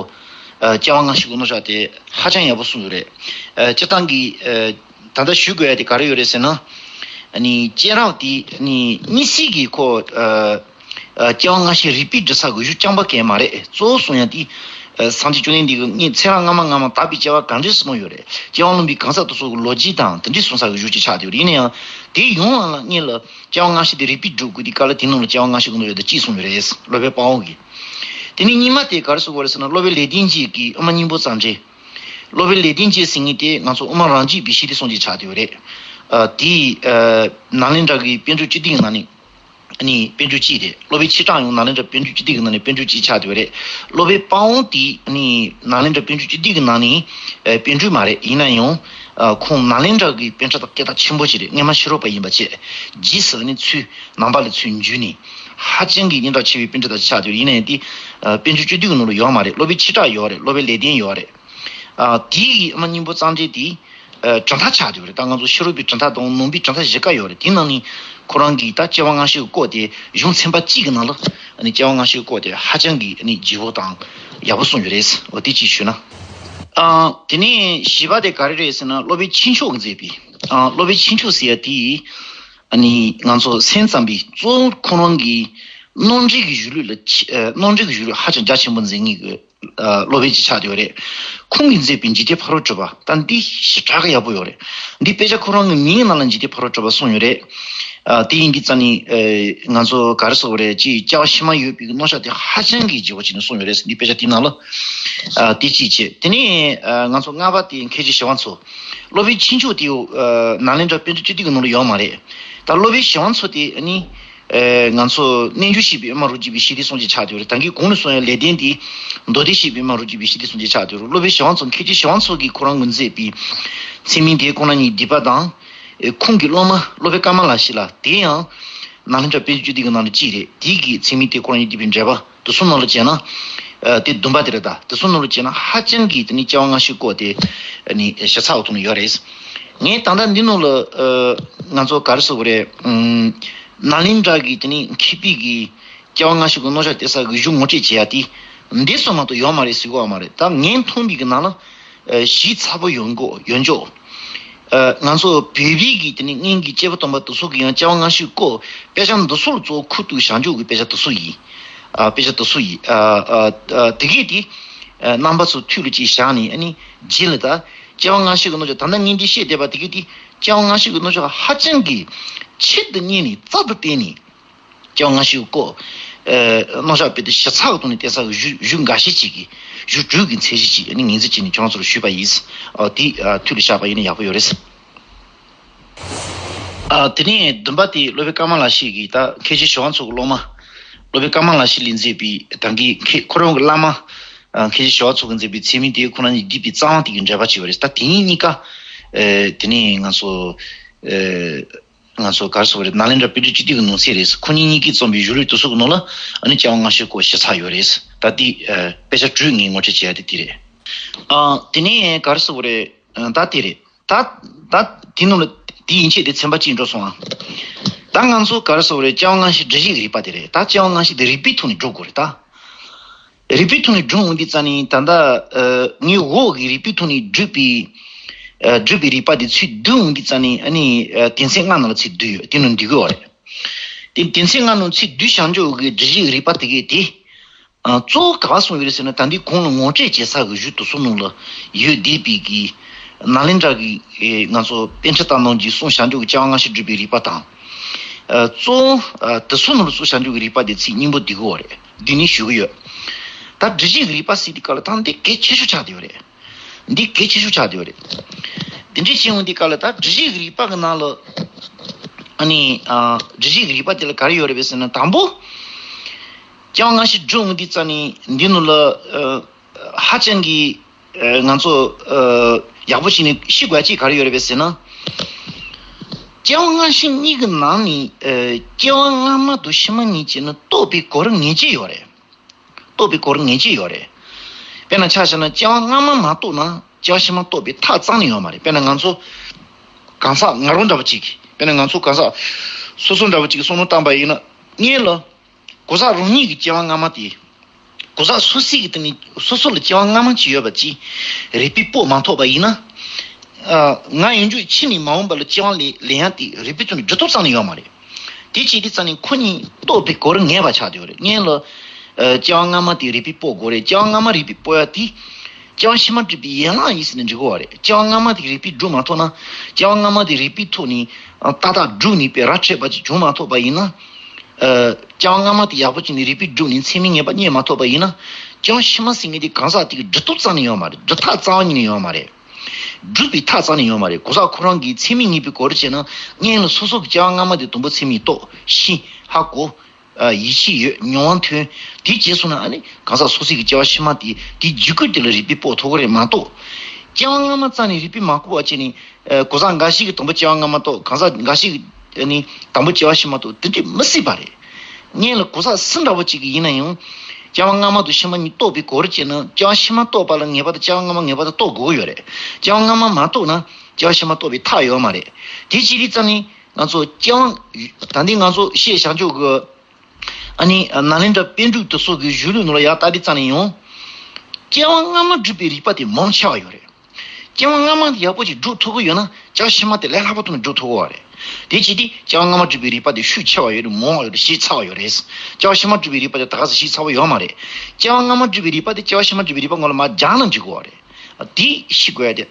ཨ་སྐྱེ་བ་སྔ་ཕྱི་གི་རྣམ་གཞག་དེ་ཧ་ཅང་ཡག་པོ་གསུངས་ཡོད་རེད། ཨ་སྤྱིར་བཏང་གི་ཨ་ད་ལྟ་ཞུ་དགོས་ཡ་དེ་ག་རེ་ཡོད་རེད་ཟེར་ན། ཨ་ནི་སྐྱེས་རབས་དེ་ཨ་ནི་དམིགས་བསལ་གྱི་ཁོ་ཨ་ཨ་སྐྱེ་བ་སྔ་ཕྱི་རིགས་པས་འབྲི་ས་གི་གཞུང་རྐྱང་པ་གང་ཡང་མ་རེད། གཙོ་བོ་གསུང་ཡ་དེ་ སངས་རྒྱས་བཅོམ་ལྡན་འདས་ཀྱིས་ངས་ཚེ་རབས་སྔ་མ་སྔ་མ་དག་པའི་སྐྱེ་བ་ག་འདྲས་སོང་ཡོད་རེད། སྐྱེ་བ་ལུང་པའི་གང་ཟག་དེ་ཚོ་གི་ལོ་རྒྱུས་དང་དེ་འདྲས་གསུང་ས་གི་གཞུག་ཅིག་ཆགས་བསྡད་ཡོད་རེད། ཡིན་ན་ཡང་དེའི་ཡོང་བ་ལ་སྔོན་ལ་སྐྱེ་བ་སྔ་ཕྱི་དེ་རིགས་པས་སྒྲུབ་དགོས་དུས་སྐབས་ལ་དེའི་ནང་ལ་སྐྱེ་བ་སྔ་ཕྱི་གི་ནང་ཡོད་དེ་གཅིག་གསུངས་ཡོད་རེད། སློབ་དཔོན་དཔའ་བོ་གིས། དེ་ནས་གཉིས་མ་དེ་ག་རེ་གསུངས་པ་རེད་ཟེར་ན། སློབ་དཔོན་ལེགས་ལྡན་འབྱེད་ཀྱིས་དབུ་མ་སྙིང་པོ་རྩ་འགྲེལ། སློབ་དཔོན་ལེགས་ལྡན་འབྱེད་ཟེར་མཁན་དེ་ང་ཚོ་དབུ་མ་རང་རྒྱུད་པའི་ཤེས་ལྡན་སྲུང་བྱེད་ཆགས་བསྡད་ཡོད་རེད། ཨ་དེ་ཨ་ནཱ་ལེནྡྲ་གི་པཎ་གྲུབ་བཅུ་བདུན་གྱི་ནང་ནས་ནི་པཎ་གྲུབ་གཅིག་རེད། སློབ་དཔོན་ཆོས་གྲགས་ཡང་ནཱ་ལེནྡྲ་པཎ་གྲུབ་བཅུ་བདུན་གྱི་ནང་ནས་པཎ་གྲུབ་གཅིག་ཆགས་བསྡད་ཡོད་རེད། སློབ་དཔོན་དཔའ་བོ་དེ་ནི་ནཱ་ལེནྡྲ་པཎ་གྲུབ་བཅུ་བདུན་གྱི་ནང་ནས་ཨ་པཎ་གྲུབ་མ་རེད། ཡིན་ན་ཡང་ཨ་ཁོང་ནཱ་ལེནྡྲ་གི་པཎ་གྲྭ་དང་སྐད་གྲགས་ཆེན་པོ་ཞིག་རེད། སྔོན་མ་ཕྱི་རོལ་པ་ཡིན་པ་བྱས། རྗེས་སུ་ནི་ཚུར་ནང་པ་ལ་ཚུར་འཇུས་ནས་ཧ་ཅང་གི་སྙན་གྲགས་ཆེ་བའི་པཎ་གྲུབ་དང་ཆགས་བསྡད་ཡོད་རེད། ཡིན་ན་ཡང་དེ་ཨ་པཎ་གྲུབ་བཅུ་བདུན་གྱི་ནང་ལ་ཡོད་མ་རེད། སློབ་དཔོན་ཆོས་གྲགས་ཡོད་རེད། སློབ་དཔོན་ལེགས་ལྡན་ཡོད་རེད། ཨ་དེ་ཡི་དབུ་མ་སྙིང་པོ་རྩ་འགྲེལ་དེ་ཨ་གྲུབ་མཐའ་ཆགས་བསྡད་ཡོད་རེད། ད་ང་ཚོ་ཕྱི་རོལ་པའི་གྲུབ་མཐའ་དང་ནང་པའི་གྲུབ་མཐའ་བཞི་ཀ་ཡོད་རེད། དེའི་ནང་ནས་ཁོ་རང་གིས་ད་སྐྱེ་བ་སྔ་ཕྱི་གི་སྐོར་དེ་གཞུང་ཚན་པ་གཅིག་གི་ནང་ལ་ཨ་ནི་སྐྱེ་བ་སྔ་ཕྱི་གི་སྐོར་དེ་ཧ་ཅང་གི་ཨ་ནི་ལྗིད་པོ་དང་ཡག་པོ་གསུངས་ཡོད་རེད། འོ་དེ་གཅིག་ཞུས་ན། ཨ་དེ་ནས་བཞི་པ་དེ་ག་རེ་རེད་ཟེར་ན། སློབ་དཔོན་ཆོས་མཆོག་གིས་མཛད་པའི་ཨ་སློབ་དཔོན་ཆོས་མཆོག་ཟེར་ཡ་དེ་ཨ་ནི་ང་ཚོ་སེམས་ཙམ་པའི་གཙོ་བོ་ཁོ་རང་གི་རྣམ་འགྲེལ་གྱི་གཞུང་ལུགས་ལ་ཆེ་ཨ་རྣམ་འགྲེལ་གྱི་གཞུང་ལུགས་ཧ་ཅང་རྒྱ་ཆེན་པོ་འཛིན་མཁན་གྱི་ཨ་སློབ་དཔོན་ཅིག་ཆགས་བསྡད་ཡོད་རེད། ཁོང་གིས་མཛད་པའི་འཇིག་རྟེན་ཕ་རོལ་གྲུབ་པ་ད་འདི་ཞེ་དྲག་གི་ཡག་པོ་ཡོད་རེད། འདི་དཔེ་ཆ་ཁོ་རང་གི་མིང་ནང་ལ་འཇིག་རྟེན་ཕ་རོལ་གྲུབ་པ་གསུངས་ཡོད་རེད། ཨ་དེ་ཡིན་དུས་ཙང་ནི་ཨ་ང་ཚོ་ག་རེ་ཟེར་དགོས་རེད། ཅིག་སྐྱེ་བ་ཕྱི་མ་ཡོད་པའི་རྣམ་གཞག་དེ་ཧ་ཅང་གི་ལྗིད་པོ་བྱས་ནས་གསུངས་ཡོད་རེད། འདི་དཔེ་ཆ་དེའི་ནང་ལ་ཨ་དེ་གཅིག་བྱས། དེ་ནས་ཨ་ང་ཚོ་ལྔ་པ་དེ་མཁས་བརྒྱུད་ཞི་བ་འཚོ། སློབ་དཔོན་ཆོས་མཆོག་དེ་ཨ་ནཱ་ལེནྡྲ་པཎ་གྲུབ་བཅུ་བདུན་གྱི་ནང་ལ་ཡོད་མ་རེད། ད་སློབ་དཔོན་ཞི་བ་འཚོ་དེ་ཨ་ནི། ཨེ་ང་ཚོ་རྣལ་འབྱོར་བཤད་པའི་དབུ་མ་རུ་གྱུར་པའི་ཤེས་ལྡན་སྲུང་བྱེད་ཆགས་བསྡད་ཡོད་རེད། ད་གིན་གོང་ནས་གསུངས་ཡ་ལེགས་ལྡན་འདི་མདོ་སྡེ་བཤད་པའི་དབུ་མ་རུ་གྱུར་པའི་ཤེས་ལྡན་སྲུང་བྱེད་ཆགས་བསྡད་ཡོད་རེད། སློབ་དཔོན་ཞི་བ་འཚོ། མཁས་བརྒྱུད་ཞི་བ་འཚོ་གིས་ཁོ་རང་གིས་མཛད་པའི་ཚེ་མིང་དེ་ཁོ་རང་ཉིད་བསྡུས་པ་དང་། ཨེ་ཁོང་གི་སློབ་མ་སློབ་དཔོན་ཀ་མ་ལ་ཤཱི་ལ་དེ་ཡང་ནཱ་ལེནྡྲ་པཎ་གྲུབ་བཅུ་བདུན་གྱི་ནང་ནས་གཅིག་རེད། དེ་གི་ཚེ་མིང་དེ་ཁོ་རང་ཉིད་བསྡུས་པའི་འགྲེལ་པ། དེ་ཚོ་ནང་ལ་བྱས་ན། ཨ་དེ་བདུན་པ་དེ་རེད། ད་དེ་ཚོ་ནང་ལ་བྱས་ན་ཧ་ཅང་གི་དེ་ནི་སྐྱེ་བ་སྔ་ཕྱི་སྐོར་དེ་ཨ་ནི་ཞིབ་ཚགས་ཐོག་ནས་ཡོད་རེད། ངས་ད་ལྟ་འདི་ནང་ལ་ཨ་ང་ཚོ་ག་རེ་ཟེར་དགོས་རེད། ཨམ་ནཱ་ལེནྡྲ་གི་དེ་ནི་མཁས་པའི་གི་སྐྱེ་བ་སྔ་ཕྱི་གི་རྣམ་གཞག་བལྟ་ས་གི་གཞུང་ངོ་སྤྲོད་བྱེད་ཡ་དེ་འདི་ཚོ་མ་གཏོགས་ཡོད་མ་རེད་ཟེར་གི་ཡོད་མ་རེད། ད་ངས་མཐོང་བའི་གི་ནང་ལ། ཨ་ཞིབ་ཚགས་པོ་ཡོད་མགོ་ཡོད་འཇོག་ཨ་ང་ཚོ་བོད་པའི་གི་དེ་ནི་སྔོན་གྱི་སྐྱེས་བུ་དམ་པ་དེ་ཚོ་གི་ཡང་སྐྱེ་བ་སྔ་ཕྱི་སྐོར་དཔེ་ཆ་འདི་ཚོ་ལ་གཙོ་བོ་ཁུར་ཐུག་བཞག་འཇོག་གི་དཔེ་ཆ་དེ་ཚོ་ཡིན། ཨ་དཔེ་ཆ་དེ་ཚོ་ཡིན། ཨ་ཨ་ཨ་དེ་གས་དེ་ཨ་རྣམ་པ་ཚོ་ཐུགས་ལ་ཅིག་བཞག་ནས། ཨ་ནི་རྗེས་ལ་ད་སྐྱེ་བ་སྔ་ཕྱི་གི་རྣམ་གཞག་ད་ལྟ་ངས་འདི་བཤད་བསྡད་པ་དེ་གས་དེ་སྐྱེ་བ་སྔ་ཕྱི་གི་རྣམ་གཞག་ཧ་ཅང་གི་ཆེད་དུ་གཉེར་ནས་རྩ་དང་བརྟེན་ནས། སྐྱེ་བ་སྔ་ཕྱི་སྐོར། ཨེ་རྣམ་གཞག་དཔེ་དེ་ཞིབ་ཚགས་ཐོག་ནས་བལྟས་ས་གཞུང་གཞུང་འགའ་ཤས་ཅིག་གི་གཞུང་དྲུག་གི་མཚན་གཞི་ཅིག་ནི་ངེས་འཛིན་བྱས་ནས་ཁྱོད་རང་ཚོར་ཞུས་པ་ཡིན། ཨ་དེ་ཨ་ཐུགས་ལ་བཞག་པ་ཡིན་ན་ཡག་པོ་ཡོད་རེད། ཨ་དེ་ནས་བདུན་པ་དེ་སློབ་དཔོན་ཀ་མ་ལ་ཤཱི་གིས་ད་མཁས་བརྒྱུད་ཞི་བ་འཚོ་གི་སློབ་མ་སློབ་དཔོན་ཀ་མ་ལ་ཤཱི་ལས་མཛད་པའི་ད་གིན་མཁས་ཁོ་རང་གི་བླ་མ་ཨ་མཁས་བརྒྱུད་ཞི་བ་འཚོ་གིས་མཛད་པའི་ཚེ་མིང་དེ་ཁོ་རང་གཉིས་བསྡུས་པའི་རྩ་བ་དེ་གི་འགྲེལ་པ་ཅིག་ཡོད་རེད། ད་དེ་གཉིས་གཉིས་ཀ་ཨེ་དེ་ནས་ང་ཚོ་ཨེ། ང་ཚོ་ག་རེ་ཟེར་དགོས་རེད། ནཱ་ལེནྡྲ་པཎ་གྲུབ་བཅུ་བདུན་གྱི་ནང་གསེས་རེད། ཁོ་གཉིས་གཉིས་ཀྱིས་རྩོམ་པའི་གཞུང་ལུགས་དེ་ཚོ་གི་ནང་ལ་ཨ་ནི་སྐྱེ་བ་སྔ་ཕྱི་སྐོར་ཞིབ་ཚགས་ཡོད་རེད། ད་དེ་ཨ་དཔེ་ཆ་དྲུག་ངས་ངོ་སྤྲོད་བྱས་ཡ་དེ་དེ་རེད། ཨ་དེ་ནས་ག་རེ་ཟེར་དགོས་རེད། ཨ་ད་དེ་རེད། ད་ད་དེ་ནང་ལ་དེ་ཡན་ཆད་དེ་ཚན་པ་གཅིག་འགྲོ་སོང་ཨ། ད་ང་ཚོ་ག་རེ་ཟེར་དགོས་རེད། སྐྱེ་བ་སྔ་ཕྱི་སྒྲུབ་བྱེད་ཀྱི་རིགས་པ་དེ་རེད། ད་སྐྱེ་བ་སྔ་ཕྱི་དེ་རིགས་པའི་ཐོག་ནས་སྒྲུབ་དགོས་རེད་ད། རིགས་པའི་ཐོག་ནས་སྒྲུབ་འོང་དུས་ཙ་ནི་ད་ལྟ་ཨ་ངའི་འོག་གི་རིགས་པའི་ཐོག་ནས་སྒྲུབ་པའི་ཨ་སྒྲུབ་པའི་རིགས་པ་དེ་ཚུར་བསྡུ་འོང་དུས་ཙ་ནི་ཨ་ནི་ཨ་དོན་ཚན་ལྔ་ནང་ལ་ཚུར་བསྡུས་ཡོད། དེ་ནང་འདུས་ཀྱི་ཡོད་རེད། དེ་དོན་ཚན་ལྔ་ནང་ཚུར་བསྡུས་བཞག་འཇོག་གི་སྒྲུབ་བྱེད་རིགས་པ་དེ་གས་དེ་ཨ་གཙོ་བོ་ག་པར་སོང་ཡོད་རེད་ཟེར་ན། ད་འདི་གོང་ལ་ངོ་སྤྲོད་བྱེད་ས་གི་གཞུང་དེ་ཚོ་ནང་ལ་ཡོད་བསྡད་པའི་གི་ནཱ་ལེནྡྲ་གི་ཨེ་ང་ཚོ་པཎ་གྲུབ་དང་ནང་གི་གསུངས་བཞག་འཇོག་གི་སྐྱེ་བ་སྔ་ཕྱི་སྒྲུབ་པའི་རིགས་པ་དང་། ཨ་གཙོ་བོ་ཨ་དེ་ཚོ་ནང་ལ་གསུངས་བཞག་འཇོག་གི་རིགས་པ་དེ་ཚིག་སྙིང་པོ་འདི་གོ་རེད། འདི་ནི་ཞུ་གི་ཡོད། ད་སྒྲུབ་བྱེད་ཀྱི་རིགས་པ་ཟེར་དུས་སྐབས་ལ་ད་འདི་གལ་ཆེ་ཤོས་ཆགས་བསྡད་ཡོད་རེད། འདི་གལ་ཆེ་ཤོས་ཆགས་བསྡད་ཡོད་རེད། འདི་འདྲའི་བྱས་འོང་དུས་སྐབས་ལ་ད་སྒྲུབ་བྱེད་ཀྱི་རིགས་པ་གི་ནང་ལ་ཨ་ནི་ཨ་སྒྲུབ་བྱེད་ཀྱི་རིགས་པ་དེ་ལ་ག་རེ་ཡོད་རེད་པས་ཟེར་ན། དང་པོ་སྐྱེ་བ་སྔ་ཕྱི་སྒྲུབ་འོང་དུས་ཙ་ནི་འདི་ནང་ལ་ཨ་ཧ་ཅང་གི་ཨ་ང་ཚོ་ཨ་ཡག་པོ་བྱས་ནས་ཤེས་དགོས་ཅིག་ག་རེ་ཡོད་རེད་པས་ཟེར་ན། སྐྱེ་བ་སྔ་ཕྱི་གཉིས་ཀྱི་ནང་ནས་ཨ་སྐྱེ་བ་སྔ་མ་དང་ཕྱི་མ་གཉིས་ཀྱི་ནི་རྟོགས་པའི་གོ་རིམ་ངེས་ཅན་ཡོད་རེད། རྟོགས་པའི་གོ་རིམ་ངེས་ཅན་ཡོད་རེད། དཔེར་ན་ཆ་བཞག་ན་སྐྱེ་བ་སྔ་མ་མ་རྟོགས་ན་སྐྱེ་བ་ཕྱི་མ་རྟོགས་པའི་ཐབས་རྩ་ནས་ཡོད་མ་རེད། དཔེར་ན་ང་ཚོ་གང་ཟག་ང་རང་འདྲ་བོ་ཅིག་དཔེར་ན་ང་ཚོ་གང་ཟག་སོ་སོ་འདྲ་བོ་ཅིག་བསམ་བློ་བཏང་པ་ཡིན་ན། སྔོན་ལ་གང་ཟག་རང་ཉིད་ཀྱི་སྐྱེ་བ་སྔ་མ་དེ། གང་ཟག་སོ་སོའི་གི་སྟེང་ནས་སོ་སོ་ལ་སྐྱེ་བ་སྔ་མ་ཅིག་ཡོད་པ་ཅིག་རིགས་པས་དཔོག་མ་ཐུབ་པ་ཡིན་ན། ཨ་ང་ཡོང་རྒྱུ་ཕྱི་ནས་མ་འོངས་པ་ལ་སྐྱེ་བ་ལེན་ལེན་ཡ་དེ་རིགས་པའི་ཐོག་ནས་སྒྲུབ་ཐབས་རྩ་ནས་ཡོད་མ་རེད། དེ་བྱས་དུས་ཙ་ནས་ཁོ་གཉིས་རྟོགས་པའི་གོ་རིམ་ངེས་པ་ཆགས་བསྡད་ཡོད་རེད། སྔོན་ལ་ ཨ། སྐྱེ་བ་སྔ་མ་དེ་རིག་པས་དཔོག་དགོས་རེད། སྐྱེ་བ་སྔ་མ་རིག་པས་དཔོག་ཡ་དེ། སྐྱེ་བ་ཕྱི་མ་སྒྲིབ་པའི་ཡན་ལག་ཡིན་ཟེར་ནས་འགྲིག་གི་རེད། སྐྱེ་བ་སྔ་མ་དེ་རིག་པས་སྒྲུབ་མ་ཐུབ་ན། སྐྱེ་བ་སྔ་མ་དེ་རིག་པའི་ཐོག་ནས་ཨ། ཏག་ཏག་སྒྲུབ་ནུས་པའི་ར་འཕྲོད་པ་ཅིག་བྱུང་མ་ཐུབ་པ་ཡིན་ན། ཨ། སྐྱེ་བ་སྔ་མ་དེ་ཡག་པོ་བྱས་ནས་རིག་པས་སྒྲུབ་ནས་མཚན་མའི་ངེས་པ་རྙེད་མ་ཐུབ་པ་ཡིན་ན། སྐྱེ་བ་ཕྱི་མ་ཟེར་མཁན་དེ་གང་ཟག་དེ་གི་སྒྲུབ་ཐབས་རྩ་ནས་ཡོད་མ་རེད། སྒྲུབ་ཐབས་རྩ་བ་ཉིད་ནས་ཡོད་མ་རེད། སྒྲུབ་པའི་ཐབས་རྩ་ནས་ཡོད་མ་རེད། གོ་ས་ཁོ་རང་གིས་མཚན་མའི་ངེས་པའི་སྒོ་རུ་བྱས་ན། སྔོན་ལ་སོ་སོ་གི་སྐྱེ་བ་སྔ་མ་དེ་དུམ་བུ་ཚད་མས་རྟོགས། ཤེས། ཧ་གོ། ཨ། ཡིད་ཆེས་ཡོད། མྱོང་བ་ཐོན། དེ་བྱས་སོང་ན་ཨ་ནི་གང་ཟག་སོ་སོའི་གི་སྐྱེ་བ་ཕྱི་མ་དེ་དེའི་རྒྱུད་སྐུད་དེ་ལ་རིག་པས་དཔོག་ཐུབ་ཀྱི་རེད་མ་གཏོགས། སྐྱེ་བ་སྔ་མ་རྩ་ནས་རིག་པས་མ་དཔོག་པ་བྱས་ནས། ཨ། གོ་ས་འགའ་ཞིག་གིས་དང་པོ་སྐྱེ་བ་སྔ་མ་རྟོགས། གང་ཟག་འགའ་ཞིག་གིས་ཨ་ནི་དང་པོ་སྐྱེ་བ་ཕྱི་མ་རྟོགས། དེ་འདྲ་མི་སྲིད་པ་རེད། སྔོན་ལ་གོ་ས་སུ་འདྲ་བོ་ཅིག་གི་ཡིན་ན་ཡང་། སྐྱེ་བ་སྔ་མ་དང་ཕྱི་མ་གཉིས་རྟོགས་པའི་སྒོ་རུ་བྱས་ན། སྐྱེ་བ་ཕྱི་མ་རྟོགས་པ་ལ་ངེས་པར་དུ་སྐྱེ་བ་སྔ་མ་ངེས་པར་དུ་རྟོགས་དགོས་ཀྱི་ཡོད་རེད། སྐྱེ་བ་སྔ་མ་མ་རྟོགས་ན་སྐྱེ་བ་ཕྱི་མ་རྟོགས་པའི་ཐབས་ཡོད་མ་རེད། དེ་བྱེད་དུས་ཙམ་ནས་ང་ཚོ་སྐྱེ་བ། ད་ལྟའི་ང་ཚོ་ཤེས་བྱ་འཇོག་གི་ཨ་ནི་ནཱ་ལེནྡྲ་པཎ་གྲུབ་དེ་ཚོ་གི་གཞུང་ལུགས་ནང་ལ་ཡར་ལྟ་དུས་ཙམ་ནས་ཡང་། སྐྱེ་བ་སྔ་མ་སྒྲུབ་པའི་རིག་པ་དེ་མང་ཆེ་བ་ཡོད་རེད། སྐྱེ་བ་སྔ་མ་དེ་ཡག་པོ་ཅིག་སྒྲུབ་ཐུབ་ཀྱི་ཡོད་ན། སྐྱེ་བ་ཕྱི་མ་དེ་ལས་སླ་པོ་ཐོག་ནས་སྒྲུབ་ཐུབ་ཀྱི་ཡོད་རེད། དེ་བྱེད་དུས་སྐྱེ་བ་སྔ་མ་སྒྲུབ་པའི་རིག་པ་དེ་ཤུགས་ཆེ་བ་ཡོད་རེད། མང་བ་ཡོད་རེད། ཤེས་ཚར་བ་ཡོད་རེད། སྐྱེ་བ་ཕྱི་མ་སྒྲུབ་པའི་རིག་པ་དེ་ད་ག་ཟེ་ཤེས་ཚར་བ་ཡོད་མ་རེད། སྐྱེ་བ་སྔ་མ་སྒྲུབ་པའི་རིག་པ་དེ་སྐྱེ་བ་ཕྱི་མ་སྒྲུབ་པའི་རིག་པ་ངོ་ལ་མར་སྦྱངས་ན་འགྲིག་གི་ཡོད་རེད། དེ་ཤེས་དགོས་ཡ་དེ་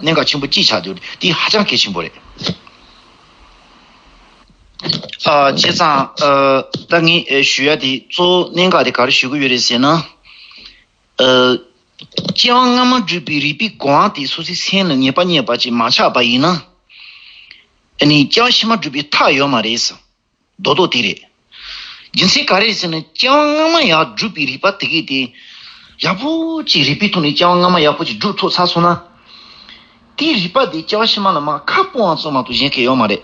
གནད་འགག་ཆེན་པོ་གཅིག་ཆགས་འདུག་དེ་ཧ་ཅང་གལ་ཆེན་པོ་རེད། ཨ། བྱས་ཙང་། ཨ། ད་ངས་ཨེ་ཞུ་ཡ་དེ་གཙོ་བོ་གནད་འགག་དེ་ག་རེ་ཞུ་གི་ཡོད་རེད་ཟེར་ན། ཨ། སྐྱེ་བ་སྔ་མ་སྒྲུབ་པའི་རིག་པའི་གོ་འཕང་དེ་སོ་སོའི་སེམས་ལ་ངེས་པ་རྙེད་པ་ཅིག་མ་ཆགས་པ་ཡིན་ན། ཨ་ནི་སྐྱེ་བ་ཕྱི་མ་སྒྲུབ་པའི་ཐབས་ཡོད་མ་རེད་ཟེར། རྡོག་རྡོག་དེ་རེད། རྒྱུ་མཚན་ག་རེ་རེད་ཟེར་ན། སྐྱེ་བ་སྔ་མ་ཡར་སྒྲུབ་པའི་རིག་པ་དེ་གས་དེ་ཡག་པོ་ཅིག་རིག་པའི་ཐོག་ནས་སྐྱེ་བ་སྔ་མ་ཡག་པོ་ཅིག་སྒྲུབ་ཐུབ་ཚར་སོང་ན། དེའི་རིག་པ་དེ་སྐྱེ་བ་ཕྱི་མ་ལ་མར་ཁ་སྤོ་བ་ཙམ་མ་གཏོགས་གཞན་གང་ཡང་ཡོད་མ་རེད།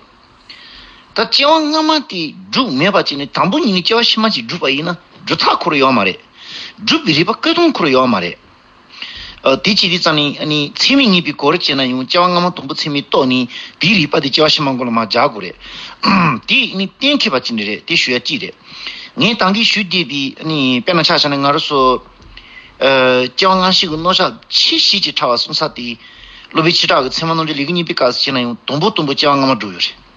ད་སྐྱེ་བ་སྔ་མ་དེ་སྒྲུབ་མེད་པ་བྱས་ནས་དང་པོ་ཉིད་ནས་སྐྱེ་བ་ཕྱི་མ་ཅིག་སྒྲུབ་པ་ཡིན་ན་སྒྲུབ་ཐབས་ཁོ་རང་ཡོད་མ་རེད། སྒྲུབ་པའི་རིག་པ་བཀོད་སྟངས་ཁོ་རང་ཡོད་མ་རེད། ཨ། དེ་བྱེད་དུས་ཙམ་ནས་ཨ་ནི་མཚན་མའི་ངེས་པའི་སྒོ་རུ་བྱས་ན་ཡང་སྐྱེ་བ་སྔ་མ་དང་པོ་ཚད་མས་རྟོགས་ནས་དེའི་རིག་པ་དེ་སྐྱེ་བ་ཕྱི་མ་མགོ་ལ་མར་སྦྱར་དགོས་རེད། དེ་ནི་གཏན་འཁེལ་བ་ཅིག་ནི་རེད། དེ་ཞུ་ཡ་གཅིག་རེད། ངས་ད་གིན་ཞུ་བསྡད་པའི་ནི་དཔེར་ན་ཆ་བཞག་ན་ང་རང་ཚོ། ཨ། སྐྱེ་བ་སྔ་ཕྱི་གི་རྣམ་གཞག་ཆེས་ཞིབ་ཅིང་ཕྲ་བ་གསུང་ས་དེ། སློབ་དཔོན་ཆོས་གྲགས་ཀྱི་ཚད་མ་རྣམ་འབྱེད་ལེའུ་གཉིས་པའི་སྐབས་སུ་བྱས་ན་ཡང་དང་པོ་དང་པོ་སྐྱེ་བ་སྔ་མ་སྒྲུབ་ཡོད་རེད།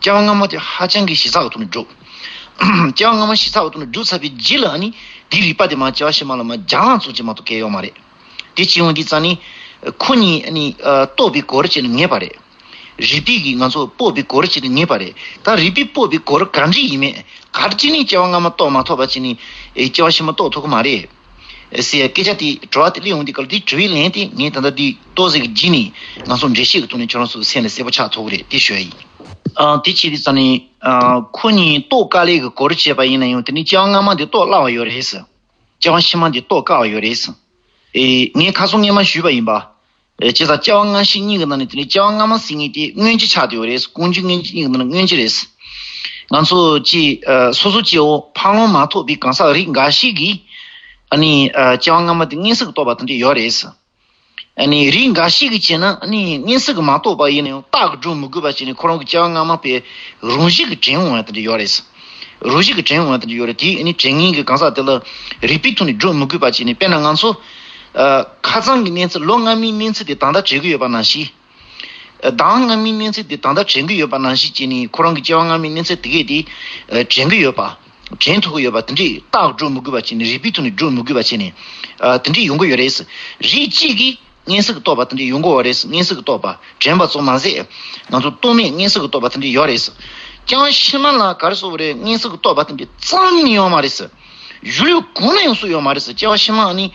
སྐྱེ་བ་སྔ་མ་དེ་ཧ་ཅང་གི་ཞིབ་ཚགས་ཀྱི་ཐོག་ནས་སྒྲུབ། སྐྱེ་བ་སྔ་མ་ཞིབ་ཚགས་ཀྱི་ཐོག་ནས་སྒྲུབ་ཚར་བའི་རྗེས་ལ་ཨ་ནི་དེའི་རིག་པ་དེ་མར་སྐྱེ་བ་ཕྱི་མ་ལ་མར་སྦྱང་བ་ཙམ་ཅིག་མ་གཏོགས་གང་ཡང་ཡོད་མ་རེད། དེ་བྱེད་ཡོང་དུས་ཙམ་ནས་ཁོ་གཉིས་ཨ་ནི་ཨ་རྟོགས་པའི་སྒོ་རུ་བྱས་ནས་ངེས་པ་རེད། རིག་པའི་གིས་ང་ཚོ་དཔོག་པའི་སྒོ་རུ་བྱས་ནས་ངེས་པ་རེད། ད་རིག་པས་དཔོག་པའི་སྒོ་རུ་ག་འདྲ་ཡིན་མིན། ག་རེ་བྱས་ནས་སྐྱེ་བ་སྔ་མ་རྟོགས་མ་ཐུབ་པ་བྱས་ནས་ཨེ་སྐྱེ་བ་ཕྱི་མ་རྟོགས་ཐུབ་ཀྱི་མ་རེད། ཨེ་ཟེར་ཡ་སྐད་ཆ་དེ་དྲི་བ་དེ་སླེབས་ཡོང་དུས་སྐབས་ལ་དེའི་དྲི་བའི་ལན་དེ་ངས་ད་ལྟ་འདི་ཏོག་ཙམ་གྱི་རྗེས་ནས་ང་ཚོ་འགྲེལ་བཤད་ཀྱི་ཐོག་ནས་ཁྱོད་རང་ཚོའི་སེམས་ལ་གསལ་པོ་ཆགས་ཐུབ་ཀྱི་རེད། དེ་ཞུ་ཡ་ཡིན། ཨ། དེ་བྱས་དུས་ཙམ་ནས་ཨ་ཁོ་གཉིས་རྟོགས་དཀའ་ལས་ཀྱི་སྒོ་རུ་བྱས་པ་ཡིན་ན་ཡང་དེ་ནི་སྐྱེ་བ་སྔ་མ་དེ་རྟོགས་སླ་བ་ཡོད་རེད་ཟེར། སྐྱེ་བ་ཕྱི་མ་དེ་རྟོགས་དཀའ་བ་ཡོད་རེད་ཟེར། ཨེ། ངས་ཁ་སང་སྔོན་མ་ཞུས་པ་ཡིན་པ། ཨེ། བྱས་ཙང་སྐྱེ་བ་སྔ་ཕྱི་གཉིས་ཀྱི་ནང་ནས་དེ་ནི་སྐྱེ་བ་སྔ་མ་ཟེར་མཁན་དེ་མངོན་གྱུར་ཆགས་བསྡད་ཡོད་རེད། ཀུན་འབྱུང་མངོན་གྱུར་གཉིས་ཀྱི་ནང་ནས་མངོན་གྱུར་རེད། ང་ཚོ་ཅིག་ཨ་སོ་སོ་སྐྱེ་བོ་འཕགས་ལམ་མ་ཐོབ་པའི་གང་ཟག་རིགས་འགའ་ཞིག་གིས་ཨ་ནི་ཨ་སྐྱེ་བ་སྔ་མ་དེ་མངོན་སུམ་རྟོགས་པ་དེ་འདྲ་ཡོད་རེད། ཨ་ནི་རིགས་འགའ་ཞིག་གིས་བྱས་ན་ཨ་ནི་མངོན་སུམ་གྱིས་མ་རྟོགས་པ་ཡིན་ན་ཡང་རྟགས་ཀྱིས་སྒྲུབ་མི་དགོས་པ་བྱས་ནས་ཁོ་རང་གི་སྐྱེ་བ་སྔ་མ་པའི་རང་བཞིན་གྱིས་དྲན་འོང་བ་དེ་འདྲ་ཡོད་རེད། རང་བཞིན་གྱིས་དྲན་འོང་བ་དེ་འདྲ་ཡོད་རེད། དེ་ཨ་ནི་དྲན་མཁན་གྱི་གང་ཟག་དེ་ལ་རིགས་པའི་ཐོག་ནས་སྒྲུབ་མི་དགོས་པ་བྱས་ནས། དཔེར་ན་ང་ཚོ་ཨ་ཁ་སང་གི་གནས་ཚུལ། ལོ་སྔ་མའི་གནས་ཚུལ་དེ་ད་ལྟ་དྲན་གྱི་ཡོད་པ་ནང་བཞིན། ཟླ་བ་སྔ་མའི་གནས་ཚུལ་དེ་ད་ལྟ་དྲན་གྱི་ཡོད་པ་ནང་བཞིན་བྱས་ནས་ཁོ་རང་གི་སྐྱེ་བ་སྔ་མའི་གནས་ཚུལ་དེ་གས་དེ་ཨ་དྲན་གྱི་ཡོད་པ། དྲན་ཐུབ་ཀྱི་ཡོད་པ་དེ་འདྲའི་རྟགས་སྒྲུབ་མི་དགོས་པ་བྱས་ནས། རིགས་པའི་ཐོག་ནས་སྒྲུབ་མི་དགོས་པ་བྱས་ནས་ཨ་དེ་འདྲའི་ཡོང་གི་ཡོད་རེད། རིགས་གཅིག་གིས་མངོན་སུམ་གྱིས་རྟོགས་པ་དེ་འདྲ་ཡོང་གི་ཡོད་རེད། མངོན་སུམ་གྱིས་རྟོགས་པ། དྲན་པ་ཙམ་མ་ཟད་ང་ཚོ་རྟོག་མེད་མངོན་སུམ་གྱིས་རྟོགས་པ་དེ་འདྲ་ཡོད་རེད། སྐྱེ་བ་ཕྱི་མ་ལ་ག་རེ་ཟེར་དགོས་རེད། མངོན་སུམ་གྱིས་རྟོགས་པ་དེ་འདྲ་རྩ་བ་ནས་ཡོད་མ་རེད། ཡུལ་ཡུལ་གང་ན་ཡང་སུ་ཡོད་མ་རེད་ཟེར། སྐྱེ་བ་ཕྱི་མ་ནི་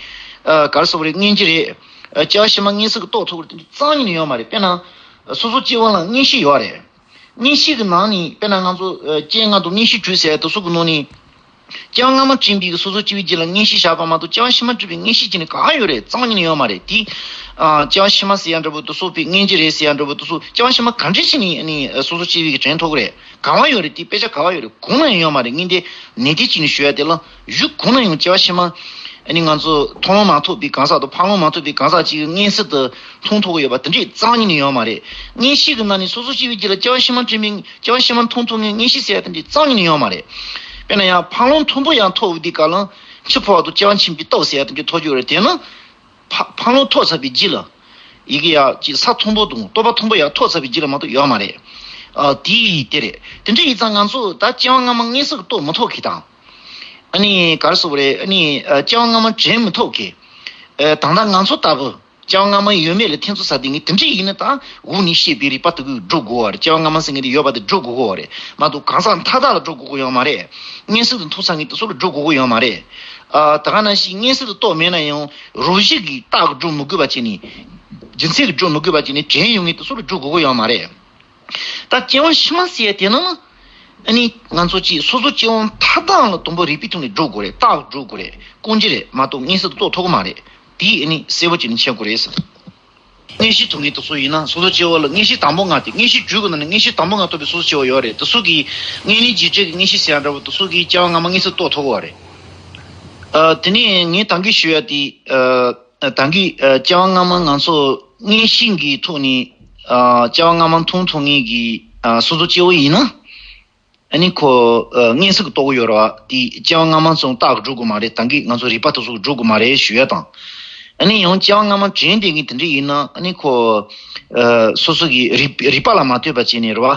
ཨ་ག་རེ་ཟེར་དགོས་རེད། མངོན་གྱི་རེད། ཨ་སྐྱེ་བ་ཕྱི་མ་མངོན་སུམ་གྱིས་རྟོགས་ཐུབ་ཀྱི་རེད་དེ་འདྲ་རྩ་བ་ནས་ཡོད་མ་རེད། དཔེར་ན་སོ་སོ་སྐྱེ་བོ་ལ་མངོན་ཤེས་ཡོད་རེད། མངོན་ཤེས་ཀྱི་ནང་ནས་དཔེར་ན་ང་ཚོ་ཨ་སྤྱན་ལྔ་དང་མིག་ཤེས་དྲུག་ཟེར་ཡ་དེ་ཚོ་གི་ནང་ནས། སྐྱེ་བ་སྔ་མ་དྲན་པའི་གི་སོ་སོ་སྐྱེ་བོའི་རྒྱུད་ལ་མངོན་ཤེས་བཞག་པ་མ་གཏོགས་སྐྱེ་བ་ཕྱི་མ་དྲན་པའི་མངོན་ཤེས་ཅིག་ནི་གང་ཡང་ཡོད་རེད། རྩ་བ་ཉིད་ནས་ཡོད་མ་རེད། དེ་ཨ་སྐྱེ་བ་ཕྱི་མ་ཟེར་ཡ་འདྲ་པོ་དེ་ཚོ་དཔེ་མངོན་གྱི་རེད་ཟེར་ཡ་འདྲ་པོ་དེ་ཚོ་སྐྱེ་བ་ཕྱི་མ་ག་འདྲ་ཞིག་ནས་ནི་སོ་སོ་སྐྱེ་བོའི་གི་དྲན་ཐུབ་ཀྱི་རེད། ག་བ་ཡོད་རེད། དེ་དཔེ་ཆ་ག་བ་ཡོད་རེད། གང་ན་ཡང་ཡོད་མ་རེད། ངས་འདི་ནན་ཏན་བྱས་ནས་ཞུ་ཡ་དེ་ལ་ཡུལ་གང་ན་ཡང་སྐྱེ་བ་ཕྱི་མ་ཨ་ནི་ང་ཚོ་མཐོང་ལམ་མ་ཐོབ་པའི་གང་ཟག་དང་འཕགས་ལམ་མ་ཐོབ་པའི་གང་ཟག་ཅིག་གིས་མངོན་སུམ་དུ་མཐོང་ཐུབ་ཀྱི་ཡོད་པ་དེ་འདྲའི་རྩ་བ་ཉིད་ནས་ཡོད་མ་རེད། མངོན་ཤེས་ཀྱི་ནང་ནས་སོ་སོ་སྐྱེ་བོའི་རྒྱུད་ལ་སྐྱེ་བ་ཕྱི་མ་དྲན་པའི་སྐྱེ་བ་ཕྱི་མ་མཐོང་ཐུབ་མཁན་མངོན་ཤེས་ཟེར་ཡ་དེ་འདྲའི་རྩ་བ་ཉིད་ནས་ཡོད་མ་རེད། དཔེར་ན་ཡང་འཕགས་ལམ་མཐོན་པོ་ཡར་ཐོབ་དུས་སྐབས་ལ་འཆི་འཕོ་བ་དང་སྐྱེ་བ་ཕྱི་མའི་སྟོབས་ཟེར་ཡ་དེ་འདྲ་ཐོབ་ཀྱི་ཡོད་རེད། དེ་ནི་འཕགས་འཕགས་ལམ་ཐོབ་ཚར་བའི་རྗེས་ལ་ཡི་གེ་ཡ་ཅིག་ས་མཐོན་པོ་དང་རྟོགས་པ་མཐོན་པོ་ཡར་ཐོབ་ཚར་བའི་རྗེས་ལ་མ་གཏོགས་ཡོད་མ་རེད། ཨ་དེ་དེ་རེད། དེ་འདྲ་ཡིན་ཙང་ང་ཚོ་ད་སྐྱེ་བ་སྔ་མ་མངོན་སུམ་རྟོགས་མི་ཐུབ་མཁན་དང་། ཨ་ནི་ག་རེ་ཟེར་དགོས་རེད། ཨ་ནི་ཨ་སྐྱེ་བ་སྔ་མ་དྲན་མི་ཐུབ་མཁན། ཨ་ད་ལྟ་ང་ཚོ་ལྟ་བུ་སྐྱེ་བ་སྔ་མ་ཡོད་མེད་ལ་ཐེ་ཚོམ་ཟ་བསྡད་མཁན་དེ་འདྲ་ཡིན་ན། ད་འུ་ནས་བཤད་པའི་རིག་པ་དེ་གིས་སྒྲུབ་དགོས་པ་རེད། སྐྱེ་བ་སྔ་མ་ཟེར་མཁན་དེ་ཡོད་པ་དེ་སྒྲུབ་དགོས་ཀྱི་ཡོད་རེད་མ་གཏོགས། གང་ཟག་མཐའ་དག་ལ་སྒྲུབ་དགོས་ཀྱི་ཡོད་མ་རེད། མངོན་སུམ་དུ་མཐོང་ཚར་མཁན་དེ་ཚོ་ལ་སྒྲུབ་དགོས་ཀྱི་ཡོད་མ་རེད། ཨ་ད་ག་ནང་བཞིན་མངོན་སུམ་དུ་རྟོགས་མེད་ན་ཡང་རོ་གཅིག་གིས་རྟགས་སྒྲུབ་མི་དགོས་པ་བྱས་ནས། རྒྱུ་མཚན་གྱིས་སྒྲུབ་མི་དགོས་པ་བྱས་ནས་དྲན་ཡོང་མཁན་དེ་ཚོ་ལ་སྒྲུབ་དགོས་ཀྱི་ཡོད་མ་རེད། ད་སྐྱེ་བ་ཕྱི་མ་ཟེར་ཡ་དེ་ནི། ཨ་ནི་ང་ཚོ་ཅིག་སོ་སོ་སྐྱེ་བོ་མཐའ་དག་ལ་དང་པོ་རིག་པའི་ཐོག་ནས་སྒྲུབ་དགོས་རེད། རྟགས་སྒྲུབ་དགོས་རེད། ཀུན་རྒྱལ་རེད་མ་གཏོགས་མངོན་སུམ་དུ་རྟོགས་ཐུབ་ཀྱི་མ་རེད། དེ་ཨ་ནི་གསལ་པོ་བྱས་ནས་མཁྱེན་དགོས་རེད་ཟེར། མངོན་ཤེས་ཐོབ་མཁན་དེ་ཚོ་ཡིན་ན་སོ་སོ་སྐྱེ་བོ་ལ་མངོན་ཤེས་དང་པོ་ལྔ་དེ། མངོན་ཤེས་བཅུ་གི་ནང་ནས་མངོན་ཤེས་དང་པོ་ལྔ་ཐོབ་པའི་སོ་སོ་སྐྱེ་བོ་ཡོད་རེད། དེ་ཚོ་གིས་དངོས་གནས་རྗེས་དྲན་གྱི་མངོན་ཤེས་ཟེར་ཡ་འདྲ་བོ་དེ་ཚོ་གིས་སྐྱེ་བ་སྔ་མ་མངོན་སུམ་རྟོགས་ཐུབ་ཀྱི་ཡོད་རེད། ཨ་དེ་ནས་ངས་ད་གིན་ཞུ་ཡ་དེ། ཨ་ད་གིན་ཨ་སྐྱེ་བ་སྔ་མ་ང་ཚོ་མངོན་ཤེས་ཀྱི་ཐོག་ནས་ཨ་སྐྱེ་བ་སྔ་མ་མཐོང་ཐུབ་མཁན་གྱི་ཨ་སོ་སོ་སྐྱེ་བོ་ཡིན་ན། ཨ་ནི་ཁོ་ཨ་མངོན་སུམ་གྱིས་རྟོགས་ཀྱི་ཡོད་རེད་བ། དེ་སྐྱེ་བ་སྔ་མ་ཚོ་རྟགས་སྒྲུབ་དགོས་མ་རེད། ད་གིན་ང་ཚོ་རིག་པ་དེ་ཚོ་སྒྲུབ་དགོས་མ་རེད་ཞུ་ཡ་དང་། ཨ་ནི་ཡང་སྐྱེ་བ་སྔ་མ་དྲན་བསྡད་མཁན་དེ་འདྲ་ཡིན་ན། ཨ་ནི་ཁོ་ཨ་སོ་སོ་གི་རིག་རིག་པ་ལ་མ་ལྟོས་པ་བྱས་ནས་རེད་བ།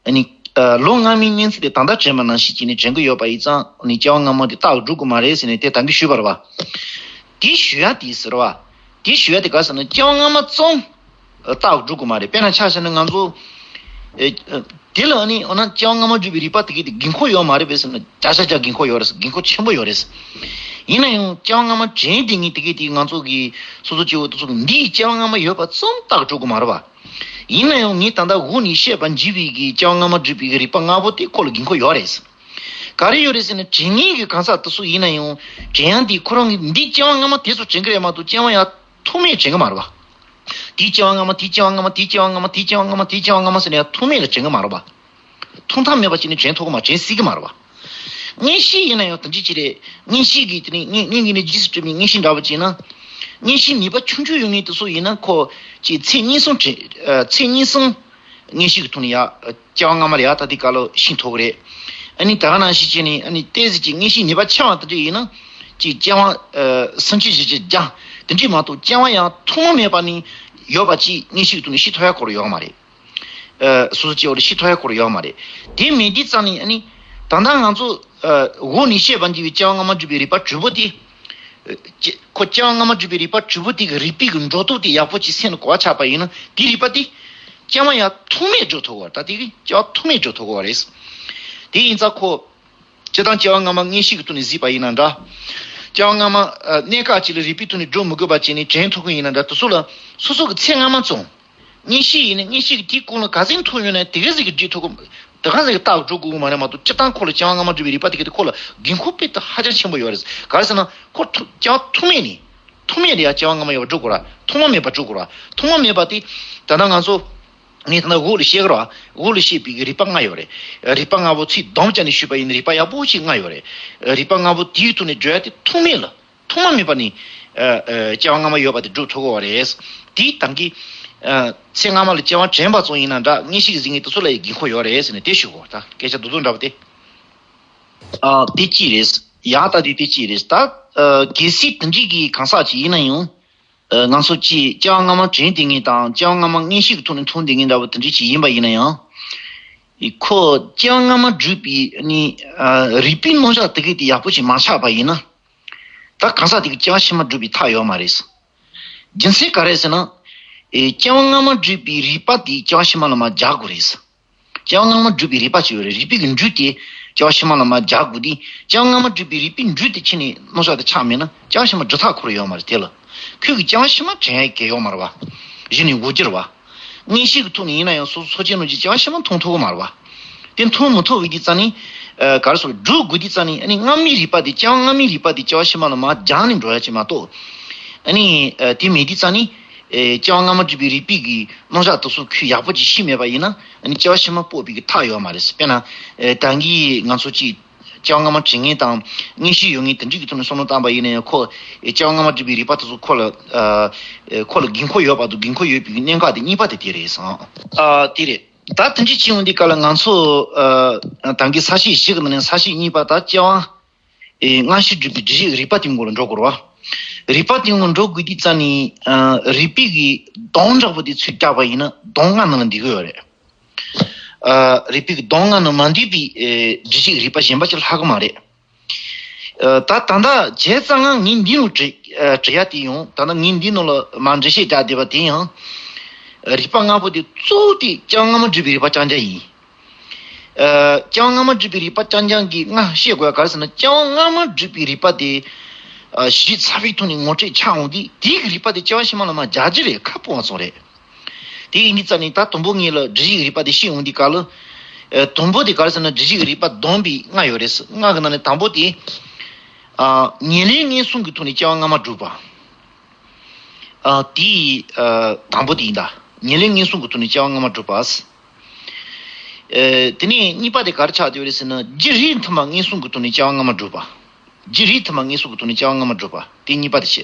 ཨ་ནི་ཨ་ལོ་སྔ་མའི་གནས་ཚུལ་དེ་ད་ལྟ་དྲན་པ་ནང་བཞིན་བྱས་ནས་དྲན་གྱི་ཡོད་པ་ཡིན་ཙང་། ཨ་ནི་སྐྱེ་བ་སྔ་མ་དེ་རྟགས་སྒྲུབ་དགོས་མ་རེད་ཟེར་ནས་དེ་ད་གིན་ཞུས་པ་རེད་བ། དེ་ཞུ་ཡ་དེ་ཟེར་བ། དེ་ཞུ་ཡ་དེ་ག་ཟེར་ན་སྐྱེ་བ་སྔ་མ་ཙམ་རྟགས་སྒྲུབ་དགོས་མ་རེད། དཔེར་ན་ཆ་བཞག་ན་ང་ཚོ་ཨེ་ཨ་དེ་ལ་ཨ་ནི་འོ་ན་སྐྱེ་བ་སྔ་མ་སྒྲུབ་པའི་རིག་པ་དེ་གི་དེ་དགོས་མཁོ་ཡོད་མ་རེད་པས་ཟེར་ན་བརྒྱ་ཆ་བརྒྱ་དགོས་མཁོ་ཡོད་རེད། དགོས་མཁོ་ཆེན་པོ་ཡོད་རེད། ཡིན་ན་ཡང་སྐྱེ་བ་སྔ་མ་དྲན་བསྡད་མཁན་དེ་གི་དེ་ང་ཚོ་གི་སོ་སོ་སྐྱེ་བོ་དེ་ཚོ་གི་འདིའི་སྐྱེ་བ་སྔ་མ་ཡོད་པ་ཙམ་རྟགས་སྒྲུབ་དགོས་མ་རེད་བ། ཡིན་ན་ཡང་ངས་ད་ལྟ་འུ་ནས་བཤད་པ་འཇིག་པའི་གི་སྐྱེ་བ་སྔ་མ་སྒྲུབ་པའི་གི་རིག་པ་ལྔ་པོ་དེ་ཁོ་ལ་དགོས་མཁོ་ཡོད་རེད། ག་རེ་ཡོད་རེད་ཟེར་ན་དྲན་མཁན་གྱི་གང་ཟག་དེ་ཚོ་ཡིན་ན་ཡང་དྲན་ཡ་འདི་ཁོ་རང་གི་འདི་སྐྱེ་བ་སྔ་མ་དེ་ཚོ་དྲན་གི་རེད་མ་གཏོགས་སྐྱེ་བ་ཡང་ཐོག་མེད་དྲན་གི་མ་རེད་བ། དེའི་སྐྱེ་བ་སྔ་མ་དེའི་སྐྱེ་བ་སྔ་མ་དེའི་སྐྱེ་བ་སྔ་མ་དེའི་སྐྱེ་བ་སྔ་མ་དེའི་སྐྱེ་བ་སྔ་མ་ཟེར་ནས་ཡང་ཐོག་མེད་ལ་དྲན་གི་མ་རེད་བ། ཐོག་མཐའ་མེད་པ་ཅིག་ནས་དྲན་ཐུབ་གི་མ་དྲན་སྲིད་གི་མ་རེད་བ། མངོན་ཤེས་ཡིན་ན་ཡང་དེ་འདྲ་ཅིག་རེད། མངོན་ཤེས་ཀྱི་དེ་ནས་སྙིང་སྙིང་གི་ནས་རྗེས་སུ་གྲུབ་པའི་མངོན་ཤེས་འདྲ་བོ་ཅིག་ན། མངོན་ཤེས་ནུས་པ་ཆུང་ཆུང་ཡོད་མཁན་དེ་ཚོ་ཡིན་ན་ཁོ་ཅིག་ཚེ་གཉིས་གསུམ་དྲན་ཨ་ཚེ་གཉིས་གསུམ་མངོན་ཤེས་ཀྱི་ཐོག་ནས་ཡ་སྐྱེ་བ་སྔ་མ་ལ་ཡ་ད་ལྟའི་སྐབས་ལ་ཤེས་ཐུབ་ཀྱི་རེད། ཨ་ནི་ད་ག་ནང་བཞིན་བྱས་ནས་ཨ་ནི་ཏོག་ཙམ་ཅིག་མངོན་ཤེས་ནུས་པ་ཆེ་བ་དེ་འདྲ་ཡིན་ན་ཅིག་སྐྱེ་བ་ཨ་སུམ་ཅུ་བཞི་བཅུ་བརྒྱ་དེ་འདྲས་མ་གཏོགས་སྐྱེ་བ་ཡང་ཐོག་མ་མེད་པ་ནས་ཡོད་པ་ཅིག་མངོན་ཤེས་ཀྱི་ཐོག་ནས་ཤེས་ཐུབ་ཡ་ཁོ་རང་ཡོད་མ་རེད། ཨ་སོ་སོ་སྐྱེ་བོ་ལ་ཤེས་ཐུབ་ཡ་ཁོ་རང་ཡོད་མ་རེད། དེ་མེད་དུས་ཙང་ནས་ཨ་ནི་ད་ལྟ་ང་ཚོ་ཨ་འུ་ནས་བཤད་པ་འདི་བའི་སྐྱེ་བ་སྔ་མ་སྒྲུབ་པའི་རིག་པ་དྲུག་པོ་དེ། ཨ་ཅེ་ཁོ་སྐྱེ་བ་སྔ་མ་སྒྲུབ་པའི་རིག་པ་དྲུག་པོ་དེ་གི་རིག་པའི་གི་འགྲོ་སྟངས་དེ་ཡག་པོ་ཅིག་སེམས་ལ་གོ་བ་ཆགས་པ་ཡིན་ན་དེའི་རིག་པ་དེ་སྐྱེ་བ་ཡང་ཐོག་མེད་སྒྲུབ་ཐུབ་པ་རེད། ད་དེ་གི་སྐྱེ་བ་ཐོག་མེད་སྒྲུབ་ཐུབ་པ་རེད། དེ་ཡིན་ཙང་ཁོ། སྤྱིར་བཏང་སྐྱེ་བ་སྔ་མ་མངོན་ཤེས་ཀྱི་ཐོག་ནས་གཟིགས་པ་ཡིན་ན་འདྲ། སྐྱེ་བ་སྔ་མ་ཨ་གནས་སྐབས་གཅིག་ལ་རིག་པའི་ཐོག་ནས་སྒྲུབ་མི་དགོས་པ་བྱས་ནས་དྲན་ཐུབ་མཁན་ཡིན་ན་འདྲ། དེ་ཚོ་ལ་སོ་སོ་གི་ཚེ་སྔ་མ་ཙམ། མངོན་ཤེས་ཡིན་ན་མངོན་ཤེས་ཀྱི་དེའི་གོང་ལ་ག་ཚད་མཐོ་ཡོད་ན་དེ་ག་ཚད་ཀྱི་འགྲིག་ཐུབ་ཀྱི། དེ་ག་ཚད་ཀྱི་རྟགས་སྒྲུབ་དགོས་ཀྱི་མ་རེད་མ་གཏོགས་སྤྱིར་བཏང་ཁོ་ལ་སྐྱེ་བ་སྔ་མ་སྒྲུབ་པའི་རིག་པ་དེ་ག་དེ་ཁོ་ལ་དགོས་མཁོ་དཔེ་ད་ཧ་ཅང་ཆེན་པོ་ཡོད་རེད། ག་རེ་ཟེར་ན་ཁོ་ཐུ་སྐྱེ་བ་ཐོག་མེད་ནས་ཐོག་མེད་ལ་ཡང་སྐྱེ་བ་སྔ་མ་ཡོད་པ་སྒྲུབ་དགོས་ར། ཐོག་མ་མེད་པ་སྒྲུབ་དགོས་ར། ཐོག་མ་མེད་པ་དེ་ད་ལྟ་ང་ཚོ་ངས་ད་ལྟ་འུ་ལ་བཤད་ཀྱི་ར། འུ་ལ་བཤད་པའི་རིག་པ་ལྔ་ཡོད་རེད། རིག་པ་ལྔ་པོ་ཚིག་སྡོམ་བྱས་ནས་ཞུས་པ་ཡིན་ན་རིག་པ་ཡག་པོ་ཞིག་ལྔ་ཡོད་རེད། རིག་པ་ལྔ་པོ་དེའི་ཐོག་ནས་བརྗོད་ཡ་དེ་ཐོག་མེད་ལ། ཐོག་མ་མེད་པ་ནས་ཨ་ཨ་སྐྱེ་བ་སྔ་མ་ཡོད་པ་དེ་སྒྲུབ་ཐུབ་ཀྱི་ཡོད་རེད། དེའི་དང་གི་ཨ་ཚེ་སྔ་མ་ལ་སྐྱེ་བ་དྲན་པ་ཙམ་ཡིན་ན་འདྲ། མངོན་ཤེས་ཀྱིས་གཟིགས་མཁན་དེ་ཚོ་ལ་ཡི་དགོས་མཁོ་ཡོད་རེད་ཟེར་ནས་དེ་ཞུ་དགོས། ད་སྐད་ཆ་རྡོག་རྡོག་འདྲ་པོ་དེ། ཨ་དེ་གཅིག་རེད། ཡག་ད་དེ་དེ་གཅིག་རེད། ད་ཨ་གལ་སྲིད་དེ་འདྲའི་གི་གང་ཟག་ཅིག་ཡིན་ན་ཡང་ཨ་ང་ཚོ་ཅིག་སྐྱེ་བ་སྔ་མ་དྲན་བསྡད་མཁན་དང་སྐྱེ་བ་སྔ་མ་མངོན་ཤེས་ཀྱི་ཐོག་ནས་མཐོང་བསྡད་མཁན་འདྲ་པོ་དེ་འདྲའི་ཅིག་ཡིན་པ་ཡིན་ན་ཡང་། ཨེ་ཁོ་སྐྱེ་བ་སྔ་མ་བསྒྲུབས་པའི་ནི་ཨ་རིག་པའི་རྣམ་གཞག་དེ་གས་དེ་ཡག་པོ་ཞིག་མ་ཆགས་པ་ཡིན་ན། ད་གང་ཟག་དེ་གི་སྐྱེ་བ་ཕྱི་མ་བསྒྲུབས་པའི་ཐབས་ཡོད་མ་རེད། རྒྱུ་མཚན་ག་རེ་ཟེར་ན། ཨེ་སྐྱེ་བ་སྔ་མ་བསྒྲུབས་པའི་རིག་པ་དེ་སྐྱེ་བ་ཕྱི་མ་ལ་མར་སྦྱར་དགོས་རེད། སྐྱེ་བ་སྔ་མ་བསྒྲུབས་པའི་རིག་པ་ཅིག་ཡོད་རེད། རིག་པའི་གི་འབྲུ་དེ་སྐྱེ་བ་ཕྱི་མ་ལ་མར་སྦྱར་དགོས་དུས། སྐྱེ་བ་སྔ་མ་བསྒྲུབས་པའི་རིག་པའི་འབྲུ་དེ་ཕྱི་ནས་རྣམ་གཞག་དེ་ཆགས་མེད་ན་སྐྱེ་བ་ཕྱི་མ་སྒྲུབ་ཐབས་ཁོ་རང་ཡོད་མ་རེད། དེ་ལ་ཁོས་གི་སྐྱེ་བ་ཕྱི་མ་དྲན་ཡ་གལ་ཡོད་མ་རེད་བ། གཞི་ནས་འོ་གྱུར་བ། མངོན་ཤེས་ཀྱི་ཐོག་ནས་ཡིན་ན་ཡང་སོ་སོ་འཚོ་བྱེད་ནང་གི་སྐྱེ་བ་ཕྱི་མ་མཐོང་ཐུབ་ཀྱི་མ་རེད་བ། དེ་མཐོང་མི་ཐུབ་པའི་དུས་ཙ་ནས། ཨ་ག་རེ་ཟེར། སྒྲུབ་དགོས་དུས་ཙ་ནས། ཨ་ནི་སྔ་མའི་རིག་པ་དེ། སྐྱེ་བ་སྔ་མའི་རིག་པ་དེ་སྐྱེ་བ་ཕྱི་མ་ལ་མར་སྦྱར་ནས་འགྲོ་ཡ་ཅིག་མ་གཏོགས། ཨ་ནི་ཨ་དེ་མེད་དུས་ཙ་ནས། ཨེ་སྐྱེ་བ་སྔ་མ་བསྒྲུབས་པའི་རིག་པའི་གི་རྣམ་གཞག་དེ་ཚོ་ཁོས་ཡག་པོ་ཅིག་ཤེས་མེད་པ་ཡིན་ན། ཨ་ནི་སྐྱེ་བ་ཕྱི་མ་སྤོ་བའི་གི་ཐབས་ཡོད་མ་རེད། དཔེར་ན། ཨེ་ད་གིན་ང་ཚོ་ཅིག་སྐྱེ་བ་སྔ་མ་དྲན་མཁན་དང་མངོན་ཤེས་ཡོད་མཁན་དེ་འདྲ་གི་ཐོག་ནས་བསམ་བློ་བཏང་པ་ཡིན་ན་ཡང་ཁོ། ཨེ་སྐྱེ་བ་སྔ་མ་བསྒྲུབས་པའི་རིག་པ་དེ་ཚོ་ཁོ་ལ། ཨ་ཨེ་ཁོ་ལ་དགོས་མཁོ་ཡོད་པ་དང་དགོས་མཁོ་ཡོད་པའི་གི་གནད་འགག་དེ་གཉིས་པ་དེ་དེ་རེད་བསམ། ཨ་དེ་རེད། ད་དེ་འདྲ་བྱེད་ཡོང་དུས་སྐབས་ལ་ང་ཚོ་ཨ་ད་གིན་ས་བཅད་བཞི་གི་ནང་ནས་ས་བཅད་གཉིས་པ་ད་སྐྱེ་བ་ཨེ་སྔ་ཕྱི་སྒྲུབ་པའི་སྒྲིབ་བྱེད་རིག་པ་དེའི་ངོ་ལ་འགྲོ་དགོས་རེད་བ། རིག་པ་དེའི་ངོ་འགྲོ་དགོས་དུས་ཙ་ནས་ཨ་རིག་པའི་གི་སྡོམ་འདྲ་པོ་དེ་ཚུར་བརྒྱབ་པ་ཡིན་ན་སྡོམ་ལྔ་ནང་ལ་འདུས་ཀྱི་ཡོད་རེད། ཨ་རིག་པའི་གི་སྡོམ་ལྔ་ནང་མ་འདུས་པའི་ཨེ་སྒྲིབ་བྱེད་རིག་པ་གཞན་པ་ཅིག་ལྷག་གི་མ་རེད། ཨ། ད་ད་ལྟ་བྱས་ཙང་ང་ངས་འདི་ནང་བྲི་ཨ་བྲི་ཡ་དེ་ཡང་ད་ལྟ་ངས་འདི་ནང་ལ་མར་འགྲེལ་བཤད་རྒྱག་བསྡད་པ་དེ་ཡང་། རིགས་པ་ལྔ་པོ་དེ་གཙོ་བོ་དེ་སྐྱེ་བ་སྔ་མ་བསྒྲུབས་པའི་རིགས་པ་རྐྱང་རྐྱང་ཡིན། ཨ། སྐྱེ་བ་སྔ་མ་བསྒྲུབས་པའི་རིགས་པ་རྐྱང་རྐྱང་གིས་ང་བཤད་དགོས་ཡ་ག་རེ་ཟེར་ན། སྐྱེ་བ་སྔ་མ་བསྒྲུབས་པའི་རིགས་པ་དེ་ཨ་གཞི་ཚ་བའི་ཐོག་ནས་ངོ་སྤྲོད་ཆགས་འོང་དུས། དེའི་གི་རིགས་པ་དེ་སྐྱེ་བ་ཕྱི་མ་ལ་མར་རྒྱག་རྒྱུ་རེད། ཁག་པོ་བ་ཚོ་རེད། དེ་ཡིན་དུས་ཙང་ནས་ད་དང་པོ་ངེད་ལ་སྒྲུབ་བྱེད་ཀྱི་རིགས་པ་དེ་ཤེས་འོང་དུས་སྐབས་ལ། ཨ། དང་པོ་དེ་ག་རེ་ཟེར་ན། སྒྲུབ་བྱེད་ཀྱི་རིགས་པ་བསྡོམས་པས་ལྔ་ཡོད་རེད། ལྔ་གི་ནང་ནས་དང་པོ་དེ། ཨ། ཉེར་ལེན་ངེས་གསུམ་གྱི་ཐོག་ནས་སྐྱེ་བ་སྔ་མ་བསྒྲུབས་པ། ཨ། དེ་ཨ་དང་པོ་དེ་ཡིན་ད། ཉེར་ལེན་ངེས་གསུམ་གྱི་ཐོག་ནས་སྐྱེ་བ་སྔ་མ་བསྒྲུབས་པ། ཨ། དེ་ནས་གཉིས་པ་དེ་ག་རེ་ཆགས་བསྡད་ཡོད་རེད་ཟེར་ན། རྒྱུ་རིགས་མཐུན་པ་ངེས་གསུམ་གྱི་ཐོག་ནས་སྐྱེ་བ་སྔ་མ་བསྒྲུབས་པ། རྒྱུ་རིགས་མཐུན་པ་ངེས་གསུམ་གྱི་ཐོག་ནས་སྐྱེ་བ་སྔ་མ་བསྒྲུབས་པ། དེ་གཉིས་པ་དེ་བྱས།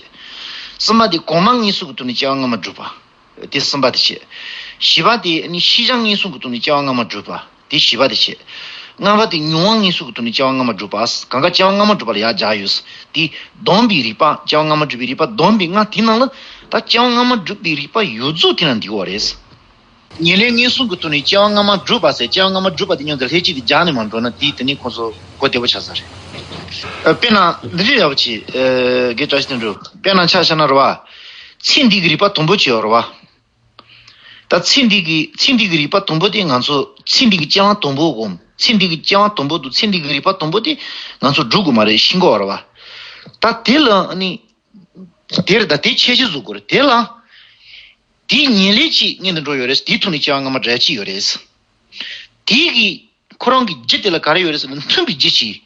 གསུམ་པ་དེ་གོང་མ་ངེས་གསུམ་གྱི་ཐོག་ནས་སྐྱེ་བ་སྔ་མ་བསྒྲུབས་པ། དེ་གསུམ་པ་དེ་བྱས། བཞི་པ་དེ་ནི་ཤེས་བྱ་ངེས་གསུམ་གྱི་ཐོག་ནས་སྐྱེ་བ་སྔ་མ་བསྒྲུབས་པ། དེ་བཞི་པ་དེ་བྱས། ལྔ་པ་དེ་མྱོང་བ་ངེས་གསུམ་གྱི་ཐོག་ནས་སྐྱེ་བ་སྔ་མ་བསྒྲུབས་པ། གང་ག་སྐྱེ་བ་སྔ་མ་བསྒྲུབས་པ་ལ་ཡར་སྦྱར་ཡོད། དེ་བསྡོམས་པའི་རིགས་པ། སྐྱེ་བ་སྔ་མ་བསྒྲུབས་པའི་རིགས་པ་བསྡོམས་པའི་ལྔ། དེའི་ནང་ལ་ད་སྐྱེ་བ་སྔ་མ་བསྒྲུབས་པའི་རིགས་པ་ཡོད་རྫོགས་དེ་ལ་འདུས་པ་རེད། ཉེར་ལེན་ངེས་གསུམ་གྱི་ཐོག་ནས་སྐྱེ་བ་སྔ་མ་བསྒྲུབས་པ་ཟེར། སྐྱེ་བ་སྔ་མ་བསྒྲུབས་པ་དེ་མཉམ་དུ་ལྷན་ཅིག་ཏུ་སྦྱར་ནས་མ་འགྲོ་ན། དེ་དེ་ནི་ཁོང་ཚོ་གོ་བདེ་པོ་ཆགས་ས་རེད། ཨ། དཔེར་ན་འདི་འདྲ་ཡག་པོ་བྱས། ཨ། དགེ་བཀྲ་ཤིས་དོན་གྲུབ། དཔེར་ན་ཆ་བཞག་ན་རེད་བ། ཚེ་འདི་གི་རིགས་པ་དང་པོ་བྱས་ཡོད་རེད་བ། ད་ཚེ་འདི་གི་ཚེ་འདི་གི་རིགས་པ་དང་པོ་དེ་ང་ཚོ་ཚེ་འདི་གི་སྐྱེ་བ་དང་པོ་སྒོམ། ཚེ་འདི་གི་སྐྱེ་བ་དང་པོ་དང་ཚེ་འདི་གི་རིགས་པ་དང་པོ་དེ་ང་ཚོ་སྒྲུབ་དགོས་མ་རེད། ཤེས་དགོས་རེད་བ། ད་དེ་ལ་ནི་དེར་ད་དེ་ཁྱད་གཞི་བཟོ་དགོས་རེད། དེ་ལ་དེའི་ཉེར་ལེན་གཅིག་སྔོན་དུ་འགྲོ་ཡོད་རེད། དེའི་ཐོག་ནས་སྐྱེ་བ་སྔ་མ་འདྲ་གཅིག་ཡོད་རེད། དེའི་གི་ཁོ་རང་གི་རྒྱུ་དེ་ལ་ག་རེ་ཡོད་རེད་ཟེར་ན། མཐུན་པའི་རྒྱུ་གཅིག་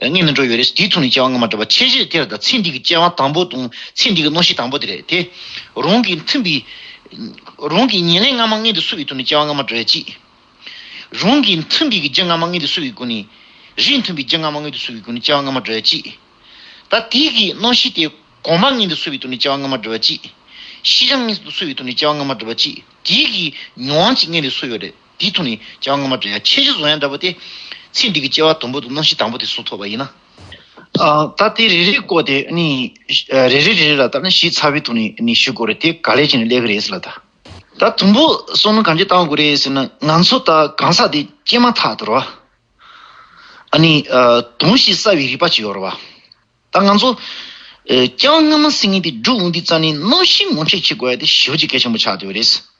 སྔོན་དུ་འགྲོ་ཡོད་རེད། དེའི་ཐོག་ནས་སྐྱེ་བ་སྔ་མ་འདྲ་བ། ཁྱད་གཞི་དེ་ལ་ད་ཚེ་འདི་གི་སྐྱེ་བ་དང་པོ་དང་ཚེ་འདི་གི་རྣམ་ཤེས་དང་པོ་དེ་རེད་དེ། རང་གི་མཐུན་པའི་རང་གི་ཉེར་ལེན་སྔ་མ་སྔོན་དུ་བསུ་བའི་ཐོག་ནས་སྐྱེ་བ་སྔ་མ་འདྲ་གཅིག་རང་གི་མཐུན་པའི་གི་རྒྱུ་སྔ་མ་སྔོན་དུ་བསུ་བའི་སྒོ་ནས། རིགས་མཐུན་པའི་རྒྱུ་སྔ་མ་སྔོན་དུ་བསུ་བའི་སྒོ་ནས་སྐྱེ་བ་སྔ་མ་འདྲ་བ་གཅིག་ད་དེའི་གི་རྣམ་ཤེས་དེ་གོང་མ་སྔོན་དུ་བསུ་བའི་ཐོག་ནས་སྐྱེ་བ་སྔ་མ་འདྲ་བ་གཅིག་ཤེས་བྱ་སྔོན་དུ་བསུ་བའི་ཐོག་ནས་སྐྱེ་བ་སྔ་མ་འདྲ་བ་གཅིག་དེའི་གི་མྱོང་བ་གཅིག་སྔོན་དུ་བསུ་ཡོད་རེད། དེའི་ཐོག་ནས་སྐྱེ་བ་སྔ་མ་འདྲ་ཡ། ཁྱད་གཞི་བཟོ་ཡ་འདྲ་པོ་དེ། ཚེ་འདི་གི་སྐྱེ་བ་དང་པོ་དང་རྣམ་ཤེས་དང་པོ་དེ་གསུངས་ཐུབ་པ་ཡིན་ན། ཨ། ད་དེ་རེ་རེའི་སྐོར་དེ་ནི། ཨ། རེ་རེ་རེ་རེ་ལ་ད་ནི་གཞི་ཚ་བའི་ཐོག་ནས་ནི་ཞུ་དགོས་རེད། དེ་ག་ལེར་བྱས་ནས་སླེབས་ཀྱི་རེད་ཟེར་ལ། ད་ད་དང་པོ་བསམ་བློ་གང་ཅི་བཏང་དགོས་རེད་ཟེར་ན། ང་ཚོ་ད་གང་ཟག་དེ་སྐྱེས་མ་ཐག་ཏུ་རེད་བ། ཨ་ནི། ཨ། དོན་ཞིག་བསགས་པའི་རིག་པ་ཅིག་ཡོད་རེད་བ། ད་ང་ཚོ། ཨ། སྐྱེ་བ་སྔ་མ་ཟེར་མཁན་དེ་སྒྲུབ་འོང་དུས་ཙང་ནས་རྣམ་ཤེས་ངོ་སྤྲོད་བྱེད་དགོས་ཡ་དེ་ཞེ་པོ་ཅིག་གལ་ཆེན་པོ་ཆགས་བསྡད་ཡོད་རེད།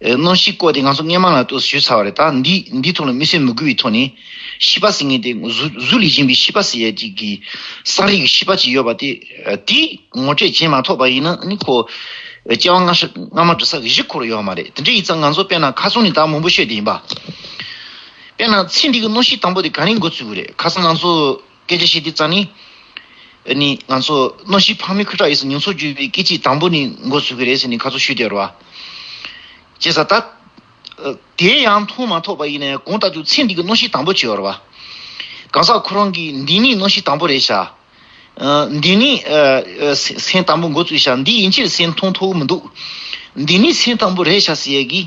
ཨ། རྣམ་ཤེས་སྐོར་དེ་ང་ཚོ་སྔོན་མ་ལ་ཏོག་ཙམ་ཞུས་ཚར་བ་རེད། ད་འདི་འདིའི་ཐོག་ལ་དམིགས་བསལ་མི་དགོས་པའི་ཐོག་ནས། ཤེས་པ་ཟེར་མཁན་དེ་གཟུགས་གཟུགས་ལས་གཞན་པའི་ཤེས་པ་ཟེར་ཡ་ཅིག་གི་སངས་རྒྱས་ཀྱི་ཤེས་པ་ཅིག་ཡོད་པ་དེ། ཨ། དེ་ངོ་སྤྲོད་བྱེད་མ་ཐུབ་པ་ཡིན་ན་ནི་ཁོ། ཨ། སྐྱེ་བ་སྔ་ཤ་སྔ་མ་འདྲ་ས་གི་གཞི་ཁོ་རང་ཡོད་མ་རེད། དེ་འདྲ་ཡིན་ཙང་ང་ཚོ་དཔེར་ན་ཁ་སང་ནས་ད་མང་པོ་ཤོད་དེ་ཡིན་པ། དཔེར་ན་ཚེ་འདི་གི་རྣམ་ཤེས་དང་པོ་དེ་ག་ནས་འགོ་ཚུགས་ཀྱི་རེད། ཁ་སང་ང་ཚོ་སྐད་ཆ་བཤད་དུས་ཙང་ནི། ཨ་ནི་ང་ཚོ་རྣམ་ཤེས་འཕགས་མའི་ཁུ་ཁྲག་ཡིན་ཟེར། མྱོང་ཚོར་བརྒྱུད་པའི་སྐད་ཅིག་དང་པོ་ནས་འགོ་ཚུགས་ཀྱི་རེད་ཟེར་ནས་ཁ་ཚོ་ཞུས་བསྡད་རེད་བ། བྱས་ཙང་ད། ཨ། དེ་ཡང་མཐོང་མ་ཐུབ་པ་ཡིན་ན་ཡང་། གང་ལྟར་དུ་ཚེ་འདི་གི་རྣམ་ཤེས་དང་པོ་ཅིག་ཡོད་རེད་བ། གང་ཟག་ཁོ་རང་གི་འདི་ནས་རྣམ་ཤེས་དང་པོ་རེད་ཤག་ཨ། འདི་ནས། ཨ། ཨ། སེམས་སེམས་དང་པོ་འགོ་བཙུགས་ཤག་འདི་ཡན་ཆད་སེམས་མཐོང་ཐུབ་ཀྱི་མི་འདུག་འདི་ནས་སེམས་དང་པོ་རེད་ཤག་ཟེར་ཡས་ཀྱི།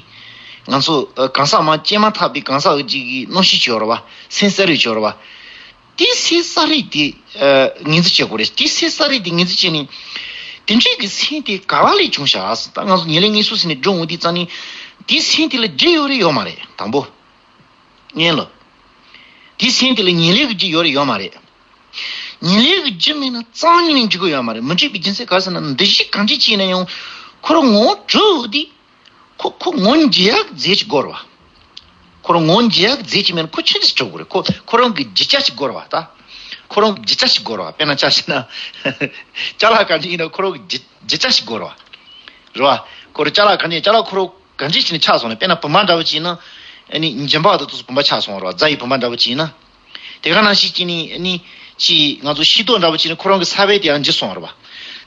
ང་ཚོ། ཨ། གང་ཟག་མ་སྐྱེས་མ་ཐག་པའི་གང་ཟག་ཅིག་གི་རྣམ་ཤེས་ཅིག་ཡོད་རེད་བ། སེམས་གསལ་རིག་ཅིག་ཡོད་རེད་བ། དེ་སེམས་གསལ་རིག་དེ། ཨ། ངོས་འཛིན་བྱེད་དགོས་རེད། དེ་སེམས་གསལ་རིག་དེ་ངོས་འཛིན་བྱས་ནས། དེ་འདྲའི་གི་སེམས་དེ་ག་བ་ལས་བྱུང་ཤག་ད་ང་ཚོ་ཉེར་ལེན་ངེས་གསུམ་ཟེར་ནས་སྒྲུབ་འོང་དུས་ཙང་ནི། དེ་སེམས་དེ་ལ་རྒྱུ་ཡོད་རེད་ཡོད་མ་རེད། དང་པོ། ངན་ལ། དེ་སེམས་དེ་ལ་ཉེར་ལེན་གྱི་རྒྱུ་ཡོད་རེད་ཡོད་མ་རེད། ཉེར་ལེན་གྱི་རྒྱུ་མེད་ན་རྩ་བ་ཉིད་ནས་འཇུག་གི་ཡོད་མ་རེད། མི་འཇུག་པའི་རྒྱུ་མཚན་ག་རེ་ཟེར་ན། འདུ་ཤེས་གང་ཅི་སྐྱེས་ན་ཡང་། ཁོ་རང་ངོ་བོ་གྲུབ་དེ། ཁོ་ཁོ་ངོ་འབྱེད་ཡག་རྫས་ཅིག་དགོས་རེད་བ། ཁོ་རང་ངོ་འབྱེད་ཡག་རྫས་ཅིག་མེད་ན་ཁོ་ཆི་ཟིག་གྲུབ་དགོས་རེད། ཁོ་ཁོ་རང་གི་བརྒྱུད་བྱ་ཅིག་དགོས་རེད་བ། ད་ཁོ་རང་གི་བརྒྱུད་བྱ་ཅིག་དགོས་རེད་བ། དཔེར་ན་ཆ་བཞག་ན། ཅ་ལག་གང་ཅི་ཡིན་ན་ཁོ་རང་གི་བརྒྱུད་བརྒྱུད་བྱ་ཅིག་དགོས་རེད་བ། རེད་བ། ཁོ་རང་ཅ་ལག་གང་ཅི་ཅ་ལག་ཁོ་རང་གང་ཅི་བྱས་ནས་ཆགས་སོང་ན། དཔེར་ན་བུམ་པ་འདྲ་བོ་ཅིག་ཡིན་ན། ཨ་ནི་འཇིམ་པ་དང་དུས་སུ་བུམ་པ་ཆགས་སོང་རེད་བ། རྫ་ཡི་བུམ་པ་འདྲ་བོ་ཅིག་ཡིན་ན། དེ་ག་ནང་བཞིན་བྱས་ནས་ཨ་ནི་ཅིག་ང་ཚོ་ཤེས་རྟོགས་འདྲ་བོ་བྱས་ནས་ཁོ་རང་གི་ས་བོན་དེ་ཡང་འཇིབ་སོང་རེད་བ།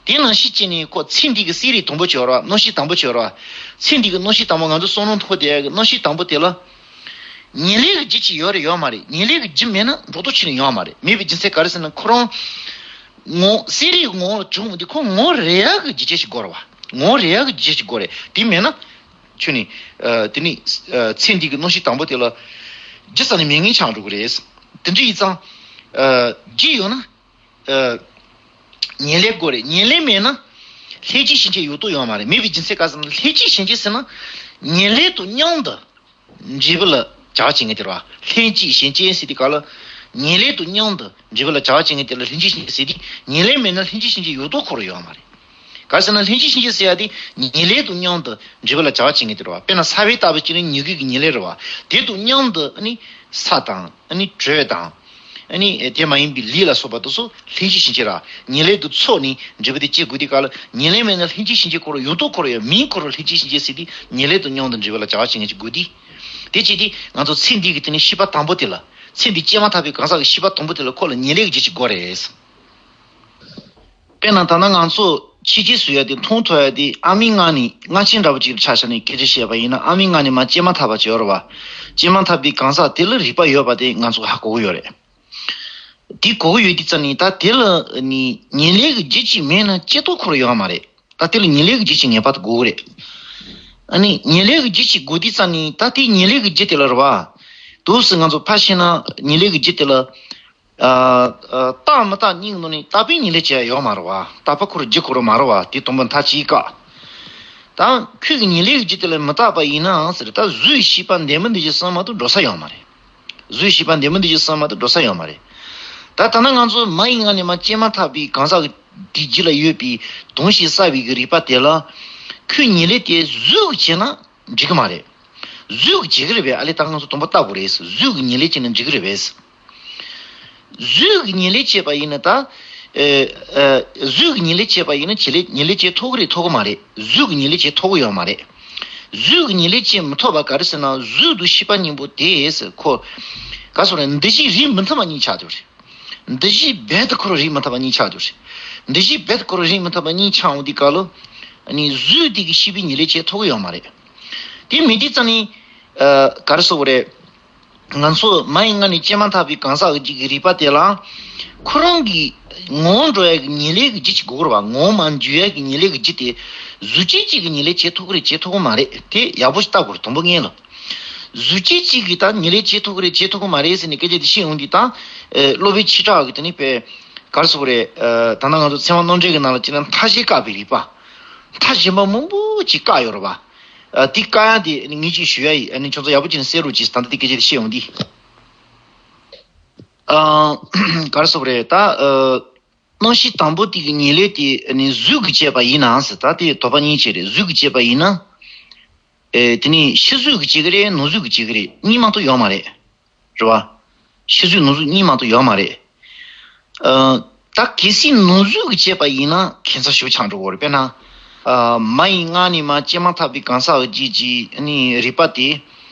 དེ་ནང་བཞིན་བྱས་ནས་ཁོ་ཚེ་འདི་གི་གསལ་རིག་དང་པོ་ཅིག་ཡོད་རེད་བ། རྣམ་ཤེས་དང་པོ་ཅིག་ཡོད་རེད་བ། ཚེ་འདི་གི་རྣམ་ཤེས་དང་པོ། ང་ཚོ་བསམ་བློ་འཁོར་བསྡད་ཡག་གི་རྣམ་ཤེས་དང་པོ་དེ་ལ། ཉེར་ལེན་གྱི་རྒྱུ་ཅིག་ཡོད་རེད་ཡོད་མ་རེད། ཉེར་ལེན་གྱི་རྒྱུ་མེད་ན་འགྲོ་ལྡོག་ཕྱིར་ནས་ཡོང་བ་མ་རེད། མེད་པའི་རྒྱུ་མཚན་ག་རེ་ཟེར་ན། ཁོ་རང་ངོ་གསལ་རིག་ངོ་བོ་ལ་བྱུང་དེ་ཁོ་ངོ་རེ་ཡག་གི་རྒྱུ་རྐྱེན་ཞིག་དགོས་རེད་བ། ངོ་རེ་ཡག་གི་རྒྱུ་རྐྱེན་ཞིག་དགོས་རེད། དེ་མེད་ན། ཁྱོད་ནི། ཨ། དེ་ནི། ཨ། ཚེ་འདི་གི་རྣམ་ཤེས་དང་པོ་དེ་ལ། རྒྱུ་རྩ་ནས་མེད་མཁན་ཆགས་འགྲོ་གི་རེད། དེ་འདྲ་ཡིན་ཙང་། ཨ། རྒྱུ་ཡོད་ན། ཨ། ཉེར་ལེན་དགོས་རེད། ཉེར་ལེན་མེད་ན། ལྷན་སྐྱེས་ཞེན་ཅན་ཡོད་དོ་ཡོད་མ་རེད། མེད་པའི་རྒྱུ་མཚན་ག་རེ་ཟེར་ན། ལྷན་སྐྱེས་ཞེན་ཅན་ཟེར་ན། ཉེར་ལེན་དང་མཉམ་དུ་འབྲས་བུ་ལ་བྱ་བ་བྱེད་མཁན་དེ་རེད་བ། ལྷན་སྐྱེས་ཞེན་ཅན་ཟེར་དུས་སྐབས་ལ། ཉེར་ལེན་དང་མཉམ་དུ་འབྲེལ་བ་ལ་བྱ་བ་བྱེད་མཁན་དེ་ལ་ལྷན་ཅིག་ཕྱིན་ཆད་ཟེར་ཏེ། ཉེར་ལེན་མེད་ན་ལྷན་ཅིག་ཕྱིན་ཆད་ཡོད་དོ་ཁོ་རང་ཡོད་མ་རེད། ག་རེ་ཟེར་ན་ལྷན་ཅིག་ཕྱིན་ཆད་ཟེར་ཡ་དེ་ཉེར་ལེན་དང་མཉམ་དུ་འབྲེལ་བ་ལ་བྱ་བ་བྱེད་མཁན་དེ་རེད་བ། དཔེར་ན་ས་བོན་ལྟ་བུ་ཅིག་ནི་མྱུ་གུ་གི་ཉེར་ལེན་རེད་བ། དེ་དང་མཉམ་དུ་ཨ་ནི་ས་དང་ཨ་ནི་དྲོད་དང་། ཨ་ནི་དེ་མ་ཡིན་པའི་ལུས་ལ་སོགས་པ་དེ་ཚོ་ལྷན་ཅིག་ཕྱིན་ཆད་ར། ཉེར་ལེན་དུ་ཚོགས་ནས་འབྲེལ་བ་དེ་སྐྱེ་དགོས་དུས་སྐབས་ལ། ཉེར་ལེན་མེད་ན་ལྷན་ཅིག་ཕྱིན་ཆད་ཁོ་རང་ཡོད་དོ་ཁོ་རང་ཡོད། མིན་ཁོ་རང་ལྷན་ཅིག་ཕྱིན་ཆད་ཟེར་ཏེ་ཉེར་ལེན་དང་མཉམ་དུ་འབྲེལ་བ་ལ་བྱ་བ་བྱེད་མཁན་ཅིག་དགོས་དུས། དེ་བྱེད་དུས་ང་ཚོ་ཚེ་འདི་གི་དེ་ནི་ཤེས་པ་དང་པོ་དེ་ལ། ཚེ་འདི་སྐྱེལ་མ་ཐག་པའི་གང་ཟག་གི་ཤེས་པ་དང་པོ་དེ་ལ་ཁོ་ལ་ཉེར་ལེན་གྱི་རྒྱུ་ཅིག་དགོས་རེད། དཔེར་ན་ད་ལྟ་ང་ཚོ་ཕྱི་རྒྱལ་བཟོ་ཡ་དེ་མཐོང་ཐོས་ཡ་དེ་ཨ་མའི་མངལ་ནས་མངལ་ཆེན་འདྲ་བོ་ཅིག་ཆ་བཞག་ནས་སྐད་ཆ་བཤད་པ་ཡིན་ན། ཨ་མའི་མངལ་ནས་མར་སྐྱེལ་མ་ཐག་པ་ཅིག་ཡོད་རེད་བ། སྐྱེལ་མ་ཐག་པའི་གང་ཟག་དེ་ལ་རིག་པ་ཡོད་པ་དེ་ང་ཚོ་ཧ་གོ་གི་ཡོད་རེད། དེ་གོ་གི་ཡོད་དུས་ཙམ་ནས་ད་དེ་ལ་ནི་ཉེར་ལེན་གྱི་རྒྱུ་ཅིག་མེད་ན་སྐྱེ་ལྟོ་ཁོ་རང་ཡོད་མ་རེད། ད་དེ་ལ་ཉེར་ལེན་གྱི་རྒྱུ་ཅིག་ངེས་པར་དུ་དགོས་ཀྱི་རེད། ཨ་ནི་ཉེར་ལེན་གྱི་རྒྱུ་ཅིག་དགོས་དུས་ཙམ་ནས་ད་དེ་ཉེར་ལེན་གྱི་རྒྱུ་དེ་ལ་རེད་བ། དུས་སུ་ང་ཚོ་ཕར་ཕྱིན་ན་ཉེར་ལེན་གྱི་རྒྱུ་དེ་ལ། ཨ་ཨ་རྟག་མི་རྟག་གཉིས་ཀྱི་ནང་ནས་རྟག་པའི་ཉེར་ལེན་བྱེད་ཡ་ཡོད་མ་རེད་བ། རྟག་པ་ཁོ་རང་རྒྱུ་ཁོ་རང་མ་རེད་བ། དེ་དང་པོ་མཐའ་གཅིག་བཀག་ད་ཁོས་ཀྱི་ཉེར་ལེན་གྱི་རྒྱུ་དེ་ལ་མི་རྟག་པ་ཡིན་ནའང་ཟེར། ད་གཟུགས་ཤེས་པ་འདི་མིན་འདི་བཞིན་གསུམ་མ་གཏོགས་འགྲོ་ས་ཡོད་མ་རེད། གཟུགས་ཤེས་པ་འདི་མིན་འདི་བཞིན་གསུམ་མ་གཏོགས་འགྲོ་ས་ཡོད་མ་རེད། ད་ད་ནི་ང་ཚོ་མ་ཡི་མངལ་ནས་མར་སྐྱེས་མ་ཐག་པའི་གང་ཟག་གི་དེའི་རྒྱུད་ལ་ཡོད་པའི་དོན་ཞིག་གསལ་བའི་གི་རིག་པ་དེ་ལ་ཁོས་ཉེར་ལེན་དེ་གཟུགས་ཀྱིས་བྱས་ན་འགྲིག་གི་མ་རེད། གཟུགས་ཀྱིས་བྱེད་ཀྱི་རེད་པས། ཨ་ལས་ད་ང་ཚོ་དང་པོ་ལྟ་དགོས་རེད། གཟུགས་ཀྱིས་ཉེར་ལེན་བྱས་ན་འགྲིག་གི་རེད་པས། གཟུགས་ཀྱིས་ཉེར་ལེན་བྱས་པ་ཡིན་ན་ད། ཨེ་ཨེ་གཟུགས་ཀྱིས་ཉེར་ལེན་བྱས་པ་ཡིན་ན་བྱེད་ལས་ཉེར་ལེན་བྱེད་ཐུབ་ཀྱི་རེད་ཐུབ་ཀྱི་མ་རེད། གཟུགས་ཀྱིས་ཉེར་ལེན་བྱེད་ཐུབ་ཀྱི་ཡོད་མ་རེད། གཟུགས་ཀྱིས་ཉེར་ལེན་བྱེད་མི་ཐུབ་པ་ག་རེ་ཟེར་ན། གཟུགས་དང་ཤེས་པ་གཉིས་པོ་དེས་ཁོ། ག་སོ་རེད། འདུ་བྱེད་རིགས་མི་མཐུན་པ་གཉིས་ཆགས་འདུག་རེད། འདུ་བྱེད་རྦད་དེ་ཁོ་རང་རིགས་མི་མཐུན་པ་གཉིས་ཆགས་འདུག་རེད། འདུ་བྱེད་རྦད་དེ་ཁོ་རང་རིགས་མི་མཐུན་པ་གཉིས་ཆགས་འོང་དུས་སྐབས་ལ། ཨ་ནི་གཟུགས་དེ་གི་ཤེས་པའི་ཉེར་ལེན་བྱེད་ཐུབ་ཀྱི་ཡོད་མ་རེད། དེ་མེད་དུས་ཙམ་ནས། ཨ་ག་རེ་ཟེར་དགོས་རེད། ང་ཚོ་མ་ཡི་མངལ་ནས་སྐྱེས་མ་ཐག་པའི་གང་ཟག་གི་རིག་པ་དེ་ལ་ཁོ་རང་གི་ངོ་བོ་འགྲོ་ཡ་གི་ཉེར་ལེན་གྱི་རྒྱུ་ཅིག་དགོས་རེད་བ། ངོ་བོ་མར་འགྱུར་ཡ་གི་ཉེར་ལེན་གྱི་རྒྱུ་དེ་གཟུགས་ཅན་གཅིག་གིས་ཉེར་ལེན་བྱེད་ཐུབ་ཀྱི་རེད་བྱེད་ཐུབ་ཀྱི་མ་རེད། དེ་ཡག་པོ་ཞིག་ལྟ་དགོས་རེད། དང་པོ་ངེས་ལ། གཟུགས་ཅན་གཅིག་གིས་ད་ཉེར་ལེན་བྱེད་ཐུབ་ཀྱི་རེད་བྱེད་ཐུབ་ཀྱི་མ་རེད་ཟེར་ནས་སྐད་ཆ་དེ་བཤད་ཡོང་དུས་ད། ཨེ་སློབ་དཔོན་ཆོས་གྲགས་ཀྱིས་དེ་ནི་དཔེ་ག་རེ་ཟེར་དགོས་རེད། ཨ་ད་ལྟ་ང་ཚོ་ཚེ་དབང་རྣམ་འགྲེལ་གྱི་ནང་ལ་བྱས་ན་མཐའ་གཞན་བཀག་པའི་རིགས་པ། མཐའ་གཞན་པ་མང་པོ་ཅིག་བཀག་ཡོད་རེད་བ། ཨ་དེ་བཀག་ཡ་དེ་ངས་ཅིག་ཞུ་ཡ་ཡིན། ཨ་ནི་ཁྱོད་ཚོ་ཡག་པོ་བྱས་ནས་གསན་རོགས་གྱིས། ད་ལྟ་དེ་སྐད་ཆ་དེ་བཤད་ཡོང་དུས། ཨ་ག་རེ་ཟེར་དགོས་རེད། ད་ཨ་རྣམ་ཤེས་དང་པོ་དེ་གི་ཉེར་ལེན་དེ་ཨ་ནི་གཟུགས་ཀྱིས་བྱས་པ་ཡིན་ནའང་ཟེར། ད་དེ་དོགས་པ་གཉིས་ཅིག་རེད། གཟུགས་ཀྱིས་བྱས་པ་ཡིན་ན། ཨེ་དེ་ནི་ཕྱི་གཟུགས་ཀྱིས་བྱེད་ཀྱི་རེད། ནང་གཟུགས་ཀྱིས་བྱེད་ཀྱི་རེད། གཉིས་མ་གཏོགས་ཡོད་མ་རེད། རེད་བ། ཕྱི་གཟུགས་ནང་གཟུགས་གཉིས་མ་གཏོགས་ཡོད་མ་རེད། ཨ་ད་གལ་སྲིད་ནང་གཟུགས་ཀྱིས་བྱས་པ་ཡིན་ན་ཁྱད་མཚར་ཞིག་ཆགས་འགྲོ་གི་རེད། དཔེར་ན། ཨ་མ་ཡི་མངལ་ནས་མར་སྐྱེས་མ་ཐག་པའི་གང་ཟག་གི་རྒྱུད་ཀྱི་ཨ་ནི་རིག་པ་དེ།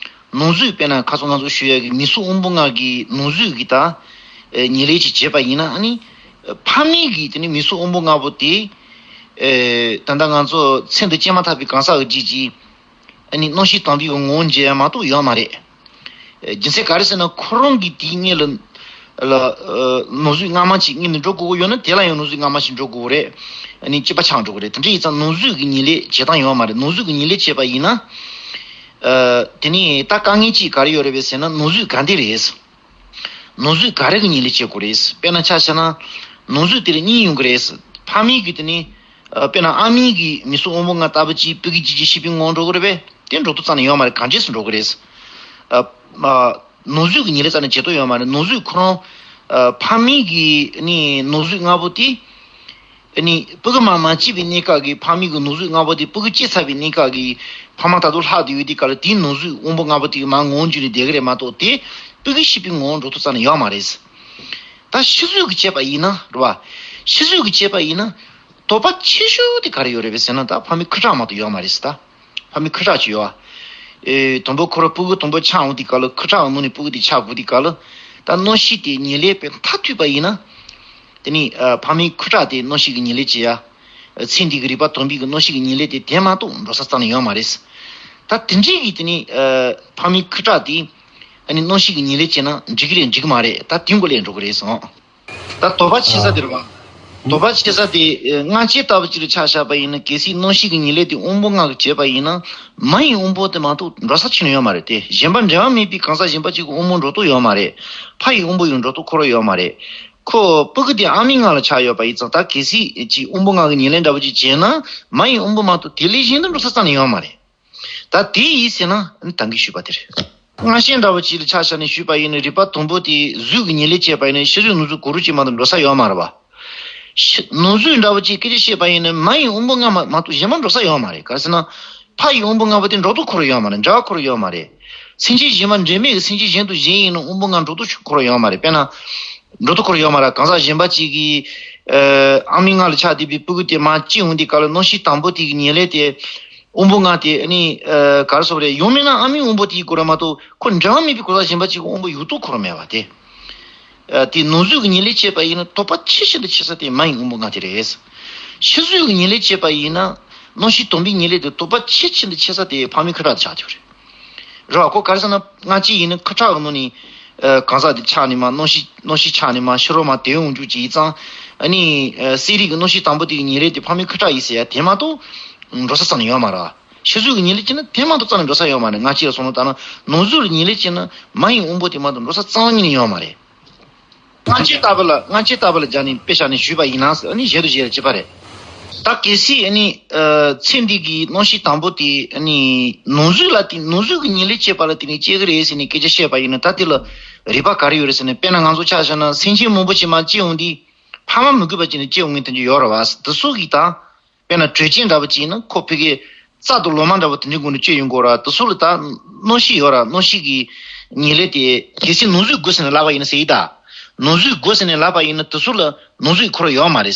ནང་གཟུགས་དཔེར་ན་ཁ་སང་ང་ཚོ་ཞུ་ཡ་གི་མིག་གཟུགས་དབང་པོ་ལྔ་གི་ནང་གཟུགས་ཀྱིས་ད། ཨེ་ཉེར་ལེན་ཅིག་བྱས་པ་ཡིན་ན། ཨ་ནི་ཕ་མེས་ཀྱི་དེ་ནི་མིག་གཟུགས་དབང་པོ་ལྔ་པོ་དེ། ཨེ་ད་ལྟ་ང་ཚོ་ཚེ་འདི་སྐྱེས་མ་ཐག་པའི་གང་ཟག་གི་རྒྱུད་ཀྱི། ཨ་ནི་རྣམ་ཤེས་དང་པོའི་ངོ་བོ་འབྱེད་ཡ་མ་གཏོགས་ཡོད་མ་རེད། ཨེ་རྒྱུ་མཚན་ག་རེ་ཟེར་ན་ཁོ་རང་གི་དེའི་སྔོན་ལ། ལ་ཨ་ནང་གཟུགས་སྔ་མ་ཅིག་སྔོན་ནས་འགྲོ་དགོས་ཀྱི་ཡོད་ན་དེ་ལ་ཡང་ནང་གཟུགས་སྔ་མ་ཞིག་འགྲོ་དགོས་ཀྱི་རེད། ཨ་ནི་གཅིག་པ་ཆགས་འགྲོ་གི་རེད། དེ་འདྲ་ཡིན་ཙང་ནང་གཟུགས་ཀྱི་ཉེར་ལེན་བྱེད་སྟངས་ཡོད་མ་རེད། ནང་གཟུགས་ཀྱི་ཉེར་ལེན་བྱས་པ་ཡིན་ན། ཨ་དེ་ནི་ད་དཀའ་ངལ་གཅིག་ག་རེ་ཡོད་རེད་པས་ཟེར་ན། ནང་གཟུགས་ག་འདྲ་རེད། ནང་གཟུགས་ག་རེ་གི་ཉེར་ལེན་བྱེད་དགོས་རེད། དཔེར་ན་ཆ་བཞག་ན། ནང་གཟུགས་དེ་ལ་གཉིས་ཡོང་གི་རེད། ཕ་མེས་ཀྱི་དེ་ནི། ཨ་དཔེར་ན་ཨ་མའི་གི་མིག་གཟུགས་དབང་པོ་ལྔ་ལྟ་བུ་ཅིག་སྤུ་གུའི་རྒྱུད་ཀྱི་ཤེས་པའི་ངོ་བོ་འགྲོ་གི་རེད་པས། དེ་འགྲོ་ཐུབ་རྩ་ནས་ཡོད་མ་རེད། གང་བྱས་སུ་འགྲོ་གི་རེད། ཨ་ཨ་ནང་གཟུགས་ཀྱི་ཉེར་ལེན་རྩ་ནས་བྱེད་ཐུབ་ཡོད་མ་རེད། ནང་གཟུགས་ཁོ་རང་། ཨ་ཕ་མེས་ཀྱི་ནི་ནང་གཟུགས་ལྔ་པོ་དེ། ཨ་ནི་སྤུ་གུ་མར་མ་སྐྱེས་པའི་གནས་སྐབས་ཀྱི་ཕ་མེས་ཀྱི་ནང་གཟུགས་ལྔ་པོ་དེ། སྤུ་གུ་སྐྱེས་ཚར་བའི་གནས་སྐབས་ཀྱི་ཕ་མ་ད་དུང་ལྷག་བསྡད་ཡོད་དུས་སྐབས་ལ། དེའི་ནང་གཟུགས་དབང་པོ་ལྔ་པོ་དེ་མར་ངོ་བོ་འགྱུར་ནས་བསྡད་ཀྱི་རེད་མ་གཏོགས། དེ་སྤུ་གུའི་ཤེས་པའི་ངོ་བོ་འགྲོ་ཐུབ་རྩ་ནས་ཡོད་མ་རེད། ད་ཕྱི་གཟུགས་ཀྱིས་བྱས་པ་ཡིན་ན་རེད་བ། ཕྱི་གཟུགས་ཀྱིས་བྱས་པ་ཡིན་ན། དོགས་པ་ཆེ་ཤོས་དེ་ག་རེ་ཡོད་རེད་པས་ཟེར་ན། ད་ཕ་མའི་ཁུ་ཁྲག་མ་གཏོགས་ཡོད་མ་རེད་ཟེར། ད་ཕ་མའི་ཁུ་ཁྲག་ཅིག་ཡོད་ཨ། ཨེ་དང་པོ་ཁོ་རང་སྤུ་གུ་དང་པོ་ཆགས་འོང་དུས་སྐབས་ལ། ཁུ་ཁྲག་ནང་ནས་སྤུ་གུ་དེ་ཆགས་དགོས་དུས་སྐབས་ལ། ད་རྣམ་ཤེས་དེ་ཉེར་ལེན་དཔེ་མཐར་ཐུག་པ་ཡིན་ན། དེ་ནི་ཨ་ཕ་མའི་ཁུ་ཁྲག་དེ་རྣམ་ཤེས་ཀྱིས་ཉེར་ལེན་བྱེད་ཡ། ཨ་ཚེ་འདི་གི་རིག་པ་དང་པོའི་གི་རྣམ་ཤེས་ཀྱིས་ཉེར་ལེན་དེ་དེ་མ་གཏོགས་འགྲོ་ས་རྩ་ནས་ཡོད་མ་རེད། ད་དེ་འདྲའི་གི་དེ་ནི་ཨ་ཕ་མའི་ཁུ་ཁྲག་དེ། ཨ་ནི་རྣམ་ཤེས་ཀྱིས་ཉེར་ལེན་བྱས་ན་འགྲིག་གི་རེད་འགྲིག་གི་མ་རེད། ད་དེ་འགོ་ལས་འགྲོ་གི་རེད་སོང་། ད་དོགས་པ་ཆེ་ས་དེ་རེད་བ། དོགས་པ་ཆེ་ས་དེ་ཨ་མངལ་སྐྱེས་ལྟ་བུ་ཅིག་ལ་ཆ་བཞག་པ་ཡིན་ན། གལ་སྲིད་རྣམ་ཤེས་ཀྱི་ཉེར་ལེན་དེ་དབང་པོ་ལྔ་གིས་བྱས་པ་ཡིན་ན། མ་ཡི་དབང་པོ་དེ་མ་གཏོགས་འགྲོ་ས་ཕྱི་ནས་ཡོད་མ་རེད་དེ། གཞན་པ་འབྲེལ་བ་མེད་པའི་གང་ཟག་གཞན་པ་ཅིག་གི་དབང་པོ་འགྲོ་ཐུབ་ཡོད་མ་རེད། ཕ་ཡི་དབང་པོ་ཡང་འགྲོ་ཐུབ་ཁོ་རང་ཡོད་མ་རེད། ཁོ་སྤུ་གུ་དེ་ཨ་མའི་མངལ་ལ་ཆགས་ཡོད་པ་ཡིན་ཙང་། ད་གལ་སྲིད་ཅིག་དབང་པོ་ལྔ་གིས་ཉེར་ལེན་འདྲ་བོ་ཅིག་བྱས་ན། མ་ཡི་དབང་པོ་མ་གཏོགས་དེ་ལས་གཞན་དུ་འགྲོ་ས་རྩ་ནས་ཡོད་མ་རེད། ད་དེ་ཡིན་ཟེར་ན་ད་གིན་ཞུས་པ་དེ་རེད། སྔ་ཕྱི་འདྲ་བོ་ཅིག་ལ་ཆ་བཞག་ནས་ཞུས་པ་ཡིན་ན། རིག་པ་དང་པོ་དེ་གཟུགས་ཀྱི་ཉེར་ལེན་བྱས་པ་ཡིན་ན་ཕྱི་གཟུགས་ནང་གཟུགས་གང་རུང་གཅིག་མ་གཏོགས་འགྲོ་ས་ཡོད་མ་རེད་བ། ཕྱི་ནང་གཟུགས་འདྲ་བོ་ཅིག་སྐད་ཆ་བཤད་པ་ཡིན་ན་མ་ཡི་དབང་པོ་ལྔ་མ་མ་གཏོགས་གཞན་པ་འགྲོ་ས་ཡོད་མ་རེད། ག་རེ་ཟེར་ན། ཕ་ཡི་དབང་པོ་ལྔ་པོ་དེ་འགྲོ་ལྡོག་འཁོར་ཡོད་མ་རེད། འབྲེལ་བ་འཁོར་ཡོད་མ་རེད། སེམས་ཅན་གཞན་པ་འབྲེལ་མེད་ཀྱི་སེམས་ཅན་གཞན་དང་གཞན་ཡིན་ན་དབང་པོ་ལྔ་འགྲོ་ལྡོག་འཁོར་ཡོད་མ་རེད། དཔེར་ན། འགྲོ་ལྡོག་འཁོར་ཡོད་མ་རེད། གང་ཟག་གཞན་པ་གཅིག་གིས། ཨ། ཨ་མའི་མངལ་ལ་ཆགས་བསྡད་པའི་སྤུ་གུ་དེ་མར་སྐྱེ་འོང་དུས་སྐབས་ལ་གནམ་གཤིས་དང་པོ་དེ་གི་ཉེར་ལེན་དེ། དབང་པོ་ལྔ་དེ་ནི། ཨ། ག་རེ་ཟེར་དགོས་རེད། ཡང་མིན་ན་ཨ་མའི་དབང་པོ་དེ་ཡི་སྐོར་མ་གཏོགས་ཁོ་འབྲེལ་བ་མེད་པའི་གང་ཟག་གཞན་པ་གཅིག་གི་དབང་པོ་ཡོད་དོ་འཁོར་མེད་པ་དེ། ཨ། དེ་ནང་གཟུགས་ཀྱི་ཉེར་ལེན་བྱས་པ་ཡིན་ན་དོགས་པ་ཆེ་ཤིན་ཏུ་ཆེ་ས་དེ་མ་ཡི་དབང་པོ་ལྔ་དེ་རེད། ཕྱི་གཟུགས་ཀྱི་ཉེར་ལེན་བྱས་པ་ཡིན་ན་གནམ་གཤིས་དང་པོའི་ཉེར་ལེན་དེ་དོགས་པ་ཆེ་ཤིན་ཏུ་ཆེ་ས་དེ་ཕ་མའི་ཁུ་ཁྲག་དེ་ཆགས་ཀྱི་རེད། རེད་བ། ཁོ་ག་རེ་ཟེར་ན་སྔ་ཕྱི་ཡིན་ན་ཁུ་ཁྲག་གི་ནང་ནས། ཨ། གང་ཟག་དེ་ཆགས་ནས་མར་གནམ་གཤིས་གནམ་གཤིས་ཆགས་ནས་མར་ཕྱི་རོལ་མར་དེད་འོང་རྒྱུ་ཅིག་ཡིན་ཙང་། ཨ་ནི། ཨ། གསོ་རིག་གི་གནམ་གཤིས་དང་པོ་དེ་གི་ཉེར་ལེན་དེ་ཕ་མའི་ཁུ་ཁྲག་ཡིན་ཟེར་ཡ་དེ་མ་གཏོགས་འགྲོ་ས་རྩ་ནས་ཡོད་མ་རེད། ཕྱི་གཟུགས་ཀྱི་ཉེར་ལེན་བྱས་ན་དེ་མ་གཏོགས་རྩ་ནས་འགྲོ་ས་ཡོད་མ་རེད། སྔ་ཕྱི་ལ་སོང་ན། ད་ནང་ནང་གཟུགས་ལ་ཉེར་ལེན་བྱས་ན་མ་ཡི་དབང་པོ་དེ་མ་གཏོགས་འགྲོ་ས་རྩ་བ་ཉིད་ནས་ཡོད་མ་རེད། སྔ་ཕྱི་ལྟ་བུ་ལ། སྔ་ཕྱི་ལྟ་བུ་ལ་སྦྱར་ནས་དཔེ་བཞག་ནས་ཞུས་པ་ཡིན་ན། ཨ་ནི་གཞན་དུ་བཞེད་ལ་བྱེད་པ་རེད། ད་གལ་སྲིད་ཨ་ནི། ཨ། ཚེ་འདི་གི་གནམ་གཤིས་དང་པོ་དེ་ཨ་ནི་ནང་གཟུགས་ལ་དེ། ནང་གཟུགས་ཀྱི་ཉེར་ལེན་བྱས་པ་ལ་བརྟེན་ནས་སྐྱེ་གི་རེད་ཟེར་ནས་སྐད་ཆ་བཤད་པ་ཡིན་ན། ད་དེ་ལ་རིགས་པ་ག་རེ་ཡོད་རེད་ཟེར་ན། དཔེར་ན་ང་ཚོ་ཆ་བཞག་ན་སེམས་ཅན་མང་པོ་ཞིག་མར་སྐྱེ་འོང་དུས་ཕ་མ་མི་དགོས་པ་བྱས་ནས་སྐྱེ་འོང་མཁན་དེ་འདྲ་ཡོད་རེད་བ། དེ་ཚོ་གི་ད། དཔེར་ན་དྲོད་ཅན་འདྲ་བོ་ཅིག་ཡིན་ན་ཁོ་ཕ་གི་རྩྭ་དང་ལོ་མ་འདྲ་བོ་དེ་འདྲའི་སྒོ་ནས་སྐྱེ་ཡོང་གི་རེད་བ། དེ་ཚོ་ལ་ད་གནམ་གཤིས་ཡོད་རེད་བ། གནམ་གཤིས་ཀྱི་ཉེར་ལེན་དེ། གལ་སྲིད་ནང་གཟུགས་དགོས་ཟེར་ནས་ལབ་པ་ཡིན་ན་ཟེར་ཡིན་ད། ནང་གཟུགས་དགོས་ཟེར་ནས་ལབ་པ་ཡིན་ན་དེ་ཚོ་ལ་ནང་གཟུགས་ཁོ་རང་ཡོད་མ་རེད།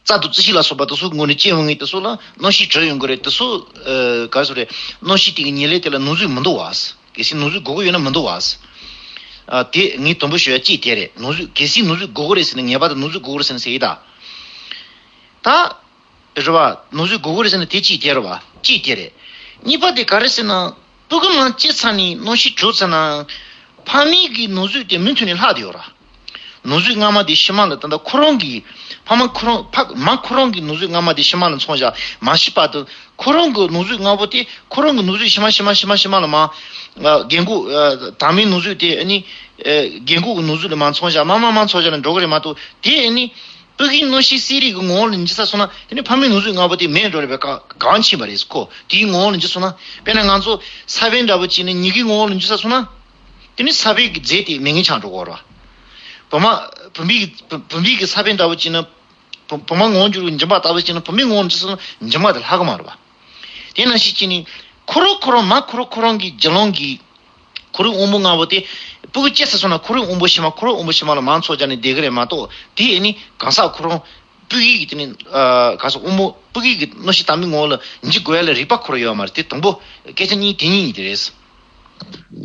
རྩྭ་དང་རྩི་ཤིང་ལ་སོགས་པ་དེ་ཚོའི་སྒོ་ནས་སྐྱེ་འོང་མཁན་དེ་ཚོ་ལ་གནམ་གཤིས་དྲོད་ཡོང་གི་རེད། དེ་ཚོ། ཨ། ག་རེ་ཟེར་རེད། གནམ་གཤིས་དེ་གི་ཉེར་ལེན་དེ་ལ་ནང་གཟུགས་མི་འདུག་བ། གལ་སྲིད་ནང་གཟུགས་དགོས་ཀྱི་ཡོད་ན་མི་འདུག་བ། ཨ། དེ་ངས་དང་པོ་ཞུ་ཡ་གཅིག་དེ་རེད། ནང་གཟུགས། གལ་སྲིད་ནང་གཟུགས་དགོས་ཀྱི་རེད་ཟེར་ན། ངེས་པར་དུ་ནང་གཟུགས་དགོས་ཀྱི་རེད་ཟེར་ན་ཟེར་ཡིན་ད། ད། རེད་བ། ནང་གཟུགས་དགོས་ཀྱི་རེད་ཟེར་ན་དེ་གཅིག་དེ་རེད་བ། གཅིག་དེ་རེད། གཉིས་པ་དེ་ག་རེ་ཟེར་ན། སྤུ་གུ་མར་སྐྱེས་ཚར་ནས་གནམ་གཤིས་དྲོ་ཚར་ན། ཕ་མའི་གི་ནང་གཟུགས་དེ་མུ་མཐུད་ནས་ལྷག་བསྡད་ཡོད་ར། ནང་གཟུགས་སྔ་མ་དེ་ཕྱི་མ་ལ། ད་ལྟ་ཁོ་རང་གི་ཕ་མ་ཁོ་རང་། ཕ་མ་ཁོ་རང་གི་ནང་གཟུགས་སྔ་མ་དེ་ཕྱི་མ་ལ་མཚོན་བཞག་མ་ཤི་བར་དུ། ཁོ་རང་གི་ནང་གཟུགས་སྔ་པོ་དེ་ཁོ་རང་གི་ནང་གཟུགས་ཕྱི་མ་ཕྱི་མ་ཕྱི་མ་ཕྱི་མ་ལ་མར། ཨ། རྒན་གོག་ཨ། དྭངས་མའི་ནང་གཟུགས་དེ་ཨ་ནི། ཨ། རྒན་གོག་གི་ནང་གཟུགས་ལ་མར་མཚོན་བཞག་མར་མར་མར་མཚོན་བཞག་ནས་འགྲོ་གི་རེད་མ་གཏོགས། དེ་ཨ་ནི། སྤུ་གུའི་གནམ་གཤིས་གསོ་རིག་གི་ངོ་བོ་ལ་འཇུ་ས་སོང་ན། དེ་ནི་ཕ་མའི་ནང་གཟུགས་སྔ་པོ་དེ་མེད་འགྲོ་རེད་པས། ག་གང་ཕྱིན་པ་རེད་ཁོ། དེའི་ངོ་བོ་ལ་འཇུ་སོང་ན། དཔེར་ན་ང་ཚོ་ས་བོན་འདྲ་བོ་ཅིག་ནི་མྱི་གི་ངོ་བོ་ལ་འཇུ་ས་སོང་ན། དེ་ནི་ས་བོན་གྱི་རྫས་དེ་མེད་མཁན་ཆགས་འགྲོ་གི་རེད་བ། བུ་མ། བུམ་པའི་གི། བུམ་པའི་གི་ས་བོན་འདྲ་བོ་ཅིག་ནི། བུ་བུ་མ་ངོ་བོ་འགྱུར་བའི་འཇིམ་པ་ལྟ་བུ་ཅིག་ནི་བུད་མེད་ངོ་བོ་ལ་འཇུ་སོང་ན་འཇིམ་པ་དེ་ལྷག་གི་མ་རེད་བ། དེ་ནང་བཞིན་བྱས་ནས་ཁོ་རང་ཁོ་རང་མར་ཁོ་རང་ཁོ་རང་གི་རྒྱུ་ལོན་གྱི། ཁོ་རང་དབང་པོ་ལྔ་པོ་དེ། སྤུ་གུ་སྐྱེས་ཚར་སོང་ན་ཁོ་རང་དབང་པོ་ཕྱི་མ། ཁོ་རང་དབང་པོ་ཕྱི་མ་ལ་མར་མཚོན་བྱས་ནས་བསྡད་ཀྱི་རེད་མ་གཏོགས། དེ་ཨ་ནི་གང་ཟག་ཁོ་རང་སྤུ་གུའི་གི། དེ་ནི། ཨ། གང་ཟག་དབང་པོ་སྤུ་གུའི་གི་གནམ་གཤིས་དྭངས་མའི་ངོ་བོ་ལ་འཇུ་དགོས་ཡ་ལ་རིགས་པ་ཁོ་རང་ཡོད་མ་རེད། དེ་དང་པོ་སྐད་ཆ་གཉིས་དེ་གཉིས་གཉིས་དེ་རེད།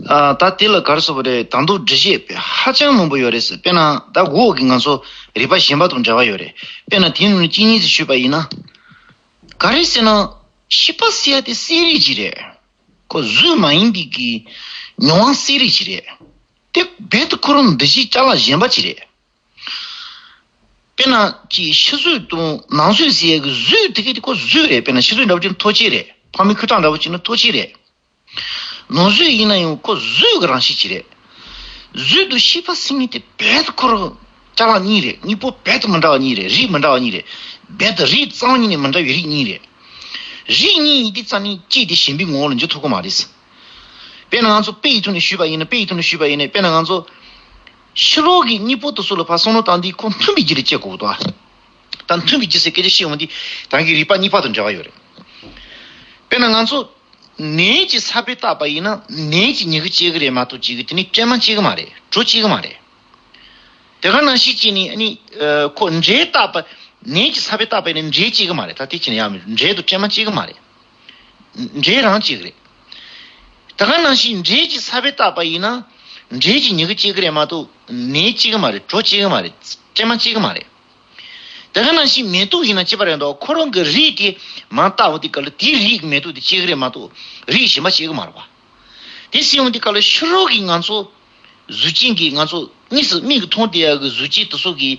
ཨ། ད་དེ་ལ་ག་རེ་ཟེར་དགོས་རེད། ད་དུང་འགྲེལ་བཤད་ཧ་ཅང་མང་པོ་ཡོད་རེད་ཟེར། དཔེར་ན་ད་འོག་གི་ང་ཚོ་རིགས་པ་གཞན་པ་དང་འབྲེལ་བ་ཡོད་རེད། དཔེར་ན་དེའི་ནང་ནས་གཅིག་གཉིས་ཙམ་ཞུས་པ་ཡིན་ན། ག་རེ་ཟེར་ན། ཤེས་པ་ཟེར་ཡ་དེ་གསལ་རིག་ཅིག་རེད། ཁོ་གཟུགས་མ་ཡིན་པའི་གི་མྱོང་བ་གསལ་རིག་ཅིག་རེད། དེ་རྦད་དེ་ཁོ་རང་འདུ་བྱེད་ཅ་ལག་གཞན་པ་ཅིག་རེད། དཔེར་ན་ཅིག་ཕྱི་གཟུགས་དང་ནང་གཟུགས་ཟེར་ཡ་གི་གཟུགས་དེ་ག་དེ་ཁོ་གཟུགས་རེད། དཔེར་ན་ཕྱི་གཟུགས་འདྲ་བོ་ཅིག་ནི་ཐོག་ཆེན་རེད། ཕ་མའི་ཁུ་ཁྲག་འདྲ་བོ་ཅིག་ནི་ཐོག་ཆེན་རེད། ནང་གཟུགས་ཡིན་ན་ཡང་ཁོ་གཟུགས་ཀྱི་རང་བཞིན་ཅིག་རེད། གཟུགས་དང་ཤེས་པ་ཟེར་མཁན་དེ་རྦད་དེ་ཁོ་རང་ཅ་ལག་གཉིས་རེད། དངོས་པོ་རྦད་དེ་མི་འདྲ་བ་གཉིས་རེད། རིགས་མི་འདྲ་བ་གཉིས་རེད། རྦད་དེ་རིགས་རྩ་བ་ཉིད་ནས་མི་འདྲ་བའི་རིགས་གཉིས་རེད། རིགས་གཉིས་ཡིན་དུས་ཙམ་ནས་གཅིག་དེ་གཞན་པའི་ངོ་བོ་ལ་འགྱུར་ཐུབ་ཀྱི་མ་རེད། དཔེར་ན་ང་ཚོ་དཔེ་ཡི་ཐོག་ནས་ཞུས་པ་ཡིན་ན། དཔེ་ཡི་ཐོག་ནས་ཞུས་པ་ཡིན་ན། དཔེར་ན་ང་ཚོ་ཕྱི་ལོགས་ཀྱི་དངོས་པོ་དེ་ཚོ་ལ་ཕར་བསམ་བློ་བཏང་དུས་ཁོ་མཐུན་པའི་རྒྱུ་ལ་དཔྱད་དགོས་འདུག་ཨ། ད་མཐུན་པའི་རྒྱུ་ཟེར་སྐད་ཆ་བཤད་འོང་དུས་ད་གིན་རིགས་པ་གཉིས་པ་དང་འབྲེལ་བ་ཡོད་རེད། དཔེར་ན་ང་ཚོ་ནས་ཀྱི་ས་བོན་བཏབ་པ་ཡིན་ན་ནས་ཀྱི་མྱུ་གུ་སྐྱེ་གི་རེད་མ་གཏོགས་ཅིག་གི་དེ་ནི་སྲན་མ་སྐྱེ་གི་མ་རེད། གྲོ་སྐྱེ་གི་མ་རེད། དེ་ག་ནང་བཞིན་བྱས་ནས་ཨ་ནི། ཨ། ཁོ་འབྲས་བཏབ་པ། ནས་ཀྱི་ས་བོན་བཏབ་པ་ཡིན་ན་འབྲས་སྐྱེ་གི་མ་རེད། ད་དེ་བྱས་ན་ཡང་འབྲས་དང་སྲན་མ་སྐྱེ་གི་མ་རེད། འབྲས་རང་སྐྱེ་གི་རེད། དེ་ག་ནང་བཞིན་འབྲས་ཀྱི་ས་བོན་བཏབ་པ་ཡིན་ན་འབྲས་ཀྱི་མྱུ་གུ་སྐྱེ་གི་རེད་མ་གཏོགས་ནས་སྐྱེ་གི་མ་རེད། གྲོ་སྐྱེ་གི་མ་རེད། སྲན་མ་སྐྱེ་གི་མ་རེད། དེ་ག་ནང་བཞིན་མེ་ཏོག་ཡིན་ན་གཅིག་པ་རེད་འདུག་ཁོ་རང་གི་རིགས་དེ་མར་བཏབ་འོང་དུས་སྐབས་ལ་དེའི་རིགས་ཀྱི་མེ་ཏོག་དེ་སྐྱེ་གི་རེད་མ་གཏོགས་རིགས་གཞན་པ་སྐྱེ་གི་མ་རེད་བ། དེ་སྲིད་འོང་དུས་སྐབས་ལ་ཕྱི་རོལ་གྱི་ང་ཚོ་གཟུགས་ཅན་གྱི། ང་ཚོ་དངོས་སུ་མིག་གིས་མཐོང་བསྡད་ཡག་གི་གཟུགས་ཅན་དེ་ཚོ་གི་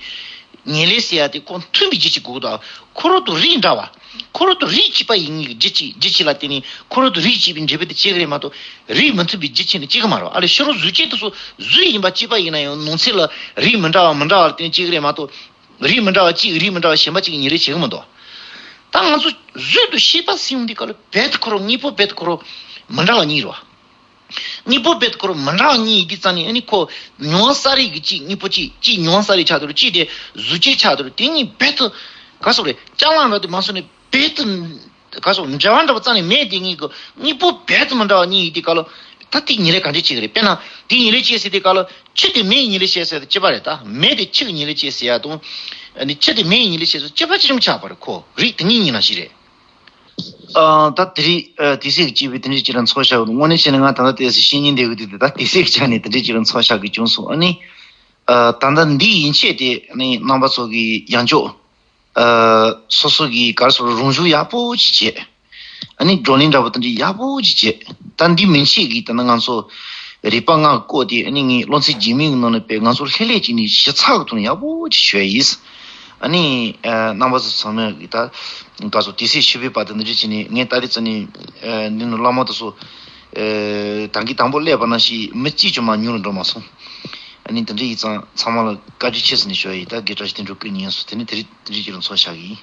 ཉེར་ལེན་ཟེར་ཡག་དེ་ཁོ་མཐུན་པའི་རྒྱུ་ཅིག་དགོས་ཀྱི་འདུག་ཁོ་རང་དང་རིགས་འདྲ་བ། ཁོ་རང་དང་རིགས་གཅིག་པ་ཡིན་ངེས་ཀྱི་རྒྱུ་ཅིག་རྒྱུ་ཅིག་ལ་བརྟེན་ནས་ཁོ་རང་དང་རིགས་གཅིག་པའི་འབྲས་བུ་དེ་སྐྱེ་གི་རེད་མ་གཏོགས་རིགས་མི་མཐུན་པའི་རྒྱུ་ཅིག་ནི་སྐྱེ་གི་མ་རེད། ཨ་ལས་ཕྱི་རོལ་གཟུགས་ཅན་དེ་ཚོ་གཟུགས་ཡིན་པ་གཅིག་པ་ཡིན་ན་ཡང་ནང་གསེས་ལ་རིགས་མི་འདྲ་བ་མི་འདྲ་བ་ལ་བརྟེན་ནས་སྐྱེ་གི་རེད་མ་གཏོགས། རིགས་མི་འདྲ་བ་གཅིག་རིགས་མི་འདྲ་བ་གཞན་པ་གཅིག་ཉེར་ལེན་བྱེད་ཀྱི་མི་འདུག་ད་ང་ཚོ་གཟུགས་དང་ཤེས་པ་ཟེར་ཡོང་དུས་སྐབས་ལ་རྦད་དེ་ཁོ་རང་དངོས་པོ་རྦད་དེ་ཁོ་རང་མི་འདྲ་བ་གཉིས་རེད་བ། གཉིས་པོ་རྦད་དེ་ཁོ་རང་མི་འདྲ་བ་གཉིས་ཡིན་དུས་ཙང་ནས། ཨ་ནི་ཁོ་མྱོང་བ་གསར་རིག་གི་གཅིག་གཉིས་པོ་གཅིག་གཅིག་མྱོང་བ་གསར་རིག་ཆགས་འདུག་གཅིག་དེ་གཟུགས་ཅན་ཆགས་འདུག་དེ་གཉིས་རྦད་དེ་ག་སོག་རེད། ཅ་ལག་འདྲ་དེ་མ་སོང་ནས་རྦད་དེ་ག་སོག་འབྲེལ་བ་འདྲ་པོ་རྩ་ནས་མེད། དེ་གཉིས་ཀྱི་གཉིས་པོ་རྦད་དེ་མི་འདྲ་བ་གཉིས་ཡིན་དུས་སྐབས་ལ། ད་དེ་ཉིན་རེ་ག་འདྲས་བྱེད་ཀྱི་རེད། དཔེར་ན་དེ་ཉིན་རེ་བྱེད་ཟེར་དུས་སྐབས་ལ། ཆུ་དེ་མེ་ཡི་ཉིན་རེ་བྱེད་ཟེར་དུས་གཅིག་པ་རེད། ད་མེ་དེ་ཆུ་གི་ཉིན་རེ་བྱེད་ཟེར་ཡ་དང་། ཨ་ནི་ཆུ་དེ་མེ་ཡི་ཉིན་རེ་བྱེད་ཟེར་གཅིག་པ་གཅིག་མཚུངས་ཆགས་པ་རེད། ཁོ་རིགས་དེ་གཉིས་གཉིས་ནང་བཞིན་རེད། ཨ། ད་དེ་རིང་ཨ་དུས་ཚོད་ཀྱིས་བཅད་པའི་དེ་འདྲས་ཅིག་ལ་ཚོགས་བཞག་གི་འདུག་དངོས་གནས་བྱས་ན་ང་ད་ལྟ་ཏོག་ཙམ་བཤད་སྙིང་འདོད་ཀྱི་འདུག་དེ་ད་དུས་ཚོད་ཀྱི་ཆ་ནས་དེ་འདྲས་ཅིག་ལ་ཚོགས་བཞག་གི་བྱུང་སོང་། ཨ་ནི་ཨ་ད་ལྟ་འདི་ཡན་ཆད་དེ་ནི་རྣམ་པ་ཚོ་གི་ཡང་ཅོག་ཨ་སོ་སོ་གི་ག་རེ་ཟེར། རང་སྦྱོང་ཡག་པོ་ཅིག་བྱེད། ཨ་ནི་བགྲོ་གླེང་འདྲ་པོ་དེ་འདྲས་ཡག་པོ་ཅིག་བྱེད། ད་འདི་མན་ཆད་ཀྱི་ད་ནི་ང་ཚོ་རིག་པ་ལྔ་བཀོད་དེ། ཨ་ནི་ངས་སློབ་ཚན་རྗེས་མའི་ནང་ནས་དཔེ་ང་ཚོ་ལྷོད་ལྷོད་ཅིག་ནས་ཞིབ་ཚགས་ཀྱི་ཐོག་ནས་ཡག་པོ་ཅིག་ཞུ་ཡ་ཡིན། ཨ་ནི་ཨ་རྣམ་པ་ཚོ་ཚང་མས་ཀྱི་ད་ག་ཚོད་དུས་ཚོད་ཤི་བའི་བར་དུ་འདི་འདྲ་བྱས་ནས། ངས་ད་རེས་ཙམ་ནས་ཨ་འདི་ནས་བླ་མ་དེ་ཚོ་ཨ་ད་གིན་དང་པོ་སླེབས་པ་ནང་བཞིན་མི་གཅིག་ཀྱང་མར་ཉུང་རུ་འགྲོ་མ་སོང་། ཨ་ནི་དེ་འདྲ་ཡིན་ཙང་ཚང་མ་ལ་བཀའ་དྲིན་ཆེ་ཟེར་ནས་ཞུ་ཡ་ཡིན། ད་དགེ་བཀྲ་ཤིས་བསྟན་འགྲོ་སྐུ་ཉིད་སོ། དེ་ནས་དེ་རིང་དེ་འདྲ་ཅིག་ལ་ཚོགས་བཞག་གི་ཡིན།